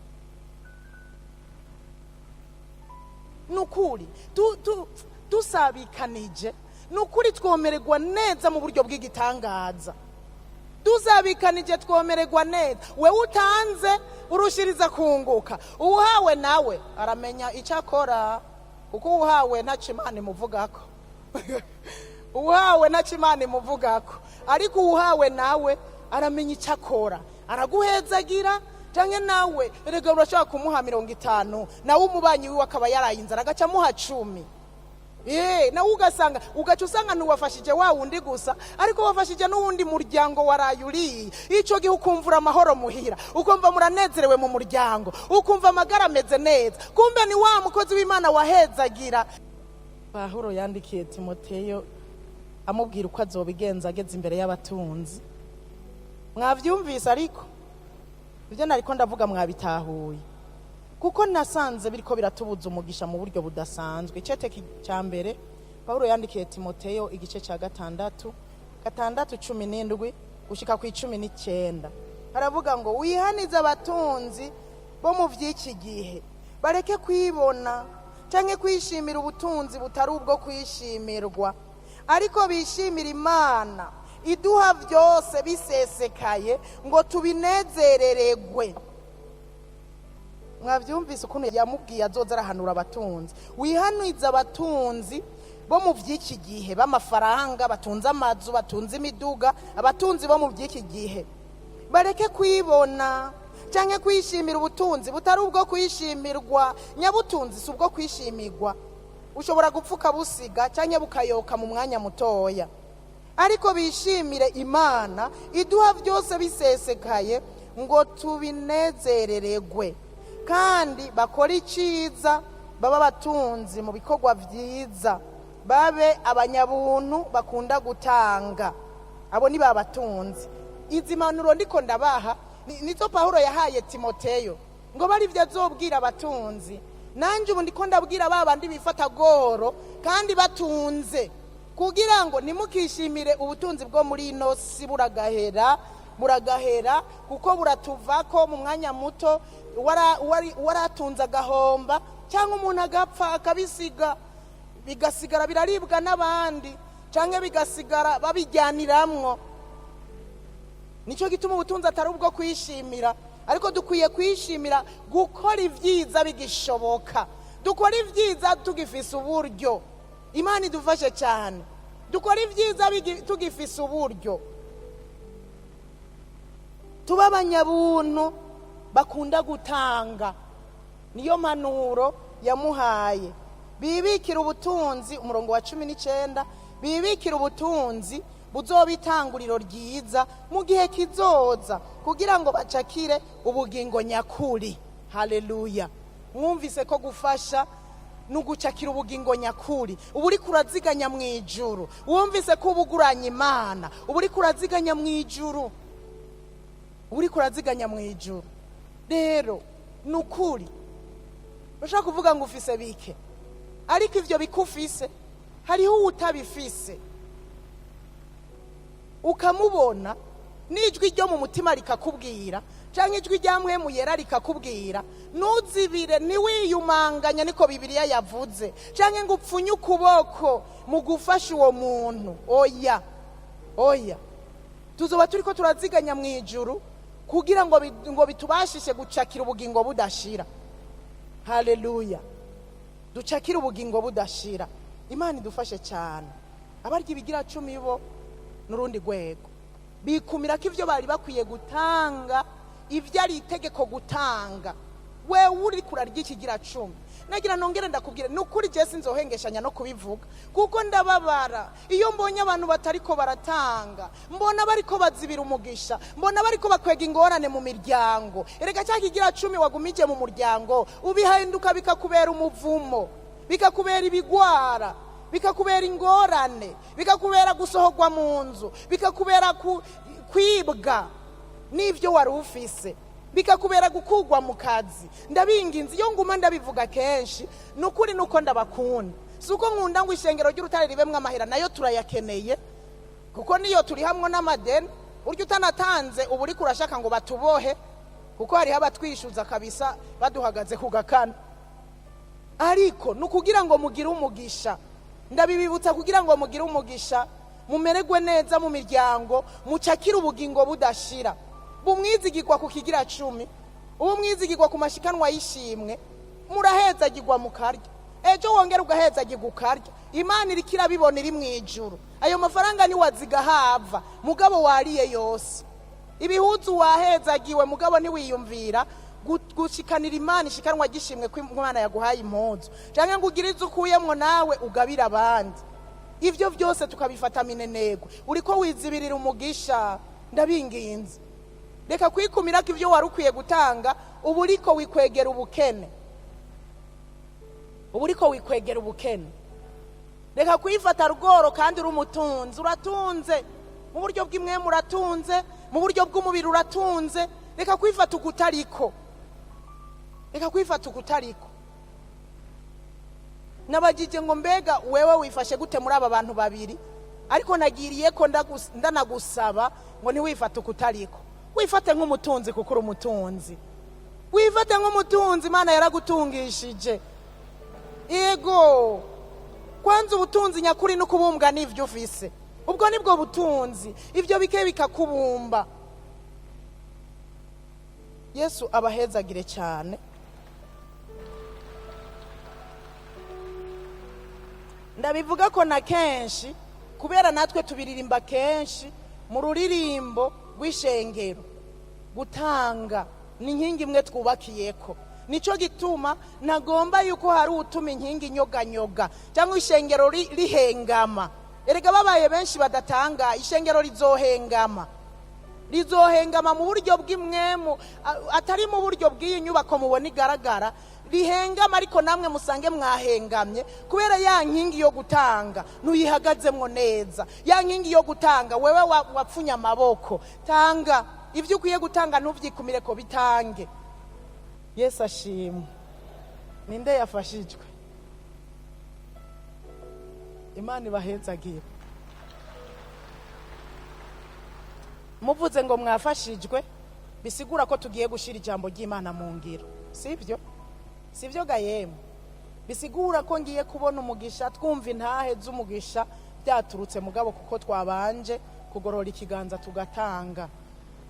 Nukuri dusabikanije, nukuri twomererwa neza mu buryo bw'igitangaza. Dusabikanije twomererwa neza. Wewe utanze urushiriza kunguka, uwuhawe nawe aramenya icyo akora, kuko uwuhawe ntacyo Imana imuvugako, uwuhawe ntacyo Imana imuvugako. Ariko uwuhawe nawe aramenya icyo akora, araguhezagira. Cyangwa nawe erega urashobora kumuha 50, nawe umubanyi wiwe akaba yaraye inzara agaca amuha 10. Nawe ugasanga, ugaca usanga ntiwafashije wa wundi gusa, ariko wafashije n'uwundi muryango waraye uriye. Icyo gihe ukumvura amahoro muhira, ukumva muranezerewe mu muryango, ukumva amagara ameze neza. Kumbe ni wa mukozi w'Imana wahezagira. Pawulo yandikiye Timoteyo amubwira uko azobigenza ageze imbere y'abatunzi. Mwavyumvise? Ariko ibyo nariko ndavuga mwabitahuye? Kuko nasanze biriko biratubuza umugisha mu buryo budasanzwe. Icete cya mbere Pawulo yandikiye Timoteyo, igice cya gatandatu, 6:17 gushika ku 19, aravuga ngo: "Wihanize abatunzi bo mu vy'iki gihe, bareke kwibona canke kwishimira ubutunzi butari ubwo kwishimirwa, ariko bishimira Imana iduha byose bisesekaye ngo tubinezerererwe." Mwabyumvise ukuntu yamubwiye azoza arahanura abatunzi? Wihanize abatunzi bo mu by'iki gihe, b'amafaranga, batunze amazu, batunze imiduga, abatunzi bo mu by'iki gihe bareke kwibona cyangwa kwishimira ubutunzi butari ubwo kwishimirwa. Nyabutunzi si ubwo kwishimirwa, ushobora gupfuka busiga cyangwa bukayoka mu mwanya mutoya. Ariko bishimire Imana iduha byose bisesekaye ngo tubinezerererwe, kandi bakore icyiza, babe abatunzi mu bikorwa byiza, babe abanyabuntu bakunda gutanga. Abo ni ba batunzi. Izi mpanuro ndiko ndabaha nizo Pawulo yahaye Timoteyo ngo bari ibyo azobwira abatunzi. Nanjye ubu ndiko ndabwira ba bandi bifata goro kandi batunze, kugira ngo ntimukishimire ubutunzi bwo muri ino si. Buragahera, buragahera, kuko buratuvako mu mwanya muto. Waratunze agahomba, cyangwa umuntu agapfa akabisiga, bigasigara biraribwa n'abandi, cyangwa bigasigara babijyaniramwo. Nicyo gituma ubutunzi atari ubwo kwishimira, ariko dukwiye kwishimira gukora ibyiza bigishoboka. Dukora ibyiza tugifise uburyo. Imana idufashe cyane. Dukora ibyiza tugifise uburyo. Tuba abanyabuntu bakunda gutanga. Niyo mpanuro yamuhaye. Bibikira ubutunzi, umurongo wa 19, bibikira ubutunzi buzoba itanguriro ryiza mu gihe kizoza, kugira ngo bacakire ubugingo nyakuri. Haleluya! Mwumvise ko gufasha ni ugucakira ubugingo nyakuri. Uba uriko uraziganya mu ijuru. Wumvise ko uba uguranye Imana, uba uriko uraziganya mu ijuru, uba uriko uraziganya mu ijuru. Rero ni ukuri, ushobora kuvuga ngo ufise bike, ariko ivyo bike ufise hariho uwutabifise, ukamubona n'ijwi ryo mu mutima rikakubwira, canke ijwi rya Mpwemu Yera rikakubwira, ntuzibire, ntiwiyumanganye, niko Bibiliya yavuze, canke ngo upfunye ukuboko mu gufasha uwo muntu. Oya, oya, tuzoba turiko turaziganya mu ijuru kugira ngo bitubashishe gucakira ubugingo budashira. Haleluya! Ducakire ubugingo budashira. Imana idufashe cyane. Abarya ibigira cumi bo n'urundi rwego, bikumira ko ivyo bari bakwiye gutanga, ivyo ari itegeko gutanga. Wewe uri kurarya ikigira cumi, nagira nongere ndakubwira, ni ukuri je sinzohengeshanya no kubivuga, kuko ndababara iyo mbonye abantu batariko baratanga. Mbona bariko bazibira umugisha, mbona bariko bakwega ingorane mu miryango. Erega cya kigira cumi wagumije mu muryango, ubihinduka bikakubera umuvumo, bikakubera ibigwara, bikakubera ingorane, bikakubera gusohorwa mu nzu, bikakubera kwibwa n'ibyo wari ufise, bikakubera gukugwa mu kazi. Ndabinginze, iyo nguma ndabivuga kenshi, ni ukuri nuko ndabakunda. Si uko nkunda ngo ishengero ry'Urutare ribemwo amahera, nayo turayakeneye, kuko niyo turi hamwe n'amadeni. Urya utanatanze uba uriko urashaka ngo batubohe, kuko hariho abatwishyuza kabisa baduhagaze ku gakana. Ariko ni ukugira ngo mugire umugisha. Ndabibibutsa kugira ngo mugire umugisha, mumererwe neza mu miryango, mucakire ubugingo budashira. Bumwizigirwa ku kigira cumi, ubu mwizigirwa ku mashikanwa y'ishimwe, murahezagirwa mukarya, ejo wongera ugahezagirwa ukarya. Imana iriko irabibona iri mu ijuru. Ayo mafaranga ntiwaziga hava, mugabo wariye yose. Ibihuzu wahezagiwe, mugabo ntiwiyumvira gushikanira Imana ishikanwa gishimwe ko Imana yaguhaye impuzu, canke ngo ugire izo ukuyemwo nawe ugabire abandi. Ivyo vyose tukabifata minenegwe. Uriko wizibirira umugisha. Ndabinginze, reka kwikumira ko ivyo wari ukwiye gutanga. Uba uriko wikwegera ubukene, uba uriko wikwegera ubukene. Reka kwifata rworo kandi uri umutunzi. Uratunze mu buryo bw'imwemu, uratunze mu buryo bw'umubiri, uratunze. Reka kwifata ukutariko, reka kwifata ukutariko. Nabagije ngo mbega wewe wifashe gute muri aba bantu babiri? Ariko nagiriye ko ndanagusaba ngo ntiwifate ukutariko, wifate nk'umutunzi, kuko uri umutunzi. Wifate nk'umutunzi, Imana yaragutungishije. Yego, kwanza ubutunzi nyakuri no kubumbwa n'ivyo ufise, ubwo nibwo butunzi. Ivyo bike bikakubumba. Yesu abahezagire cyane. Ndabivuga ko na kenshi, kubera natwe tubiririmba kenshi mu ruririmbo rw'ishengero. Gutanga ni inkingi imwe twubakiyeko. Nicyo gituma ntagomba yuko hari utuma inkingi inyoganyoga cyangwa ishengero rihengama. Erega babaye benshi badatanga, ishengero rizohengama, rizohengama mu buryo bw'imwemu, atari mu buryo bw'iyi nyubako mubona igaragara rihengama, ariko namwe musange mwahengamye kubera ya nkingi yo gutanga ntuyihagazemwo neza. Ya nkingi yo gutanga, wewe wapfunye amaboko. Tanga ibyo ukwiye gutanga, ntuvyikumire ko bitange. Yesu ashimwe. Ninde yafashijwe? Imana ibahezagire. Muvuze ngo mwafashijwe, bisigura ko tugiye gushira ijambo ry'Imana mu ngiro, sibyo? Sibyo gayemwe? Bisigura ko ngiye kubona umugisha, twumva intahe z'umugisha byaturutse mugabo kuko twabanje kugorora ikiganza tugatanga.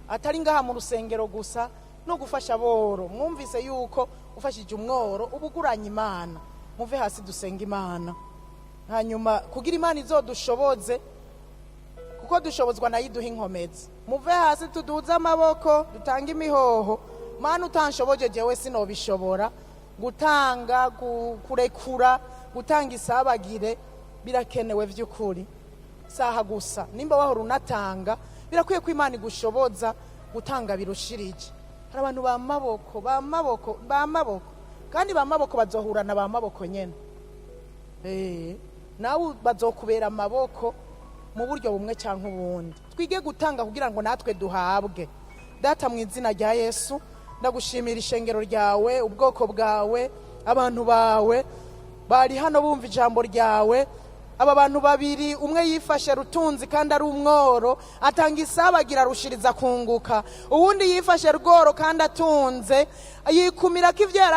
Atari ngaha mu rusengero gusa, no gufasha aboro. Mwumvise yuko ufashije umworo uba uguranye Imana. Muve hasi dusenga Imana, hanyuma kugira Imana izodushoboze, kuko dushobozwa nayo iduha inkomezi. Muve hasi tuduze amaboko, dutange imihoho. Mana, utanshoboje jewe sinobishobora. Gutanga, kurekura, gutanga isabagire birakenewe by'ukuri. Saha gusa nimba wahora unatanga, birakwiye ko Imana igushoboza gutanga birushirije. Hari abantu ba maboko, ba maboko, ba maboko, kandi ba maboko bazohura na ba maboko nyene. Nawe bazokubera amaboko mu buryo bumwe cyangwa ubundi. Twige gutanga kugira ngo natwe duhabwe. Data, mu izina rya Yesu, ndagushimira ishengero ryawe, ubwoko bwawe, abantu bawe bari hano bumva ijambo ryawe. Aba bantu babiri, umwe yifashe rutunzi kandi ari umworo, atanga isabagira arushiriza kunguka. Uwundi yifashe rworo kandi atunze, yikumira ko ibyo yari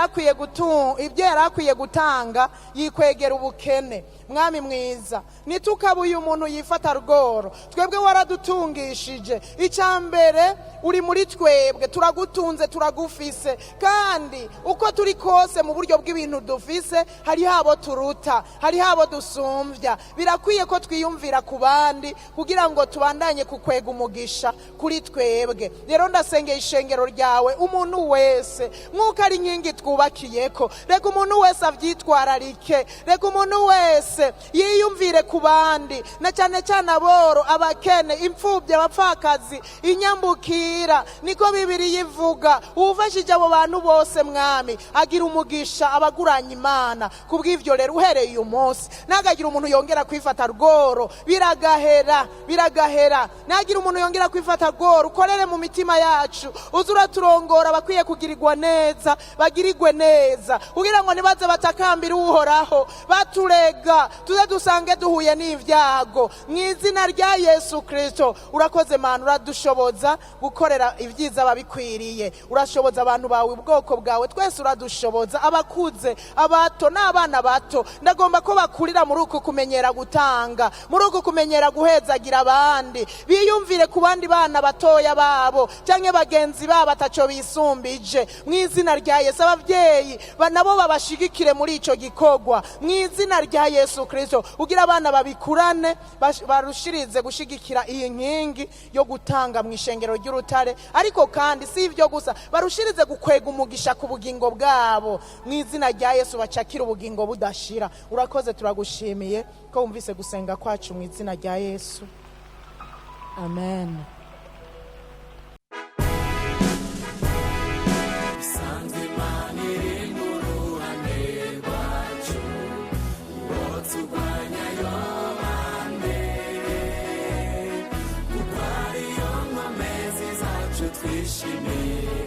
akwiye gutanga, yikwegera ubukene. Mwami mwiza, nitukabe uyu muntu yifata rworo. Twebwe waradutungishije. Icya mbere, uri muri twebwe, turagutunze, turagufise. Kandi uko turi kose, mu buryo bw'ibintu dufise, hariho abo turuta, hariho abo dusumbya. Birakwiye ko twiyumvira ku bandi kugira ngo tubandanye kukwega umugisha kuri twebwe. Rero ndasengeye ishengero ryawe, umuntu wese, nk'uko ari inkingi twubakiyeko, reka umuntu wese abyitwararike, reka umuntu wese yiyumvire ku bandi, na cyane cyane aboro, abakene, imfubyi, abapfakazi, inyambukira. Niko Bibiri yivuga, uwufashije abo bantu bose, Mwami, agira umugisha, abaguranye Imana. Kubw'ibyo rero, uhereye uyu munsi, ntagagira umuntu yongera kwifata rworo. Biragahera, biragahera. Ntagire umuntu yongera kwifata rworo. Ukorere mu mitima yacu, uze uraturongora. Abakwiye kugirirwa neza bagirirwe neza, kugira ngo ntibaze batakambire Uhoraho baturega, tuze dusange duhuye n'ibyago. Mu izina rya Yesu Kirisito. Urakoze Mana, uradushoboza gukorera ibyiza babikwiriye. Urashoboza abantu bawe, ubwoko bwawe twese, uradushoboza, abakuze, abato n'abana bato. Ndagomba ko bakurira muri uku kumenyera gutanga, muri uku kumenyera guhezagira abandi, biyumvire ku bandi bana batoya babo cyangwa bagenzi babo ataco bisumbije. Mu izina rya Yesu, ababyeyi nabo babashigikire muri ico gikorwa. Mu izina rya Yesu Kirisito, kugira abana babikurane, barushirize gushigikira iyi nkingi yo gutanga mu ishengero ry'Urutare. Ariko kandi si ibyo gusa, barushirize gukwega umugisha ku bugingo bwabo. Mu izina rya Yesu, bacakire ubugingo budashira. Urakoze, turagushimiye ko wumvise gusenga kwacu. Mu izina rya Yesu, amen. Isanzwe Imana iri mu ruhande rwacu, uwo turwanya yobande, kuko ariyo nkomezi zacu twishimiye.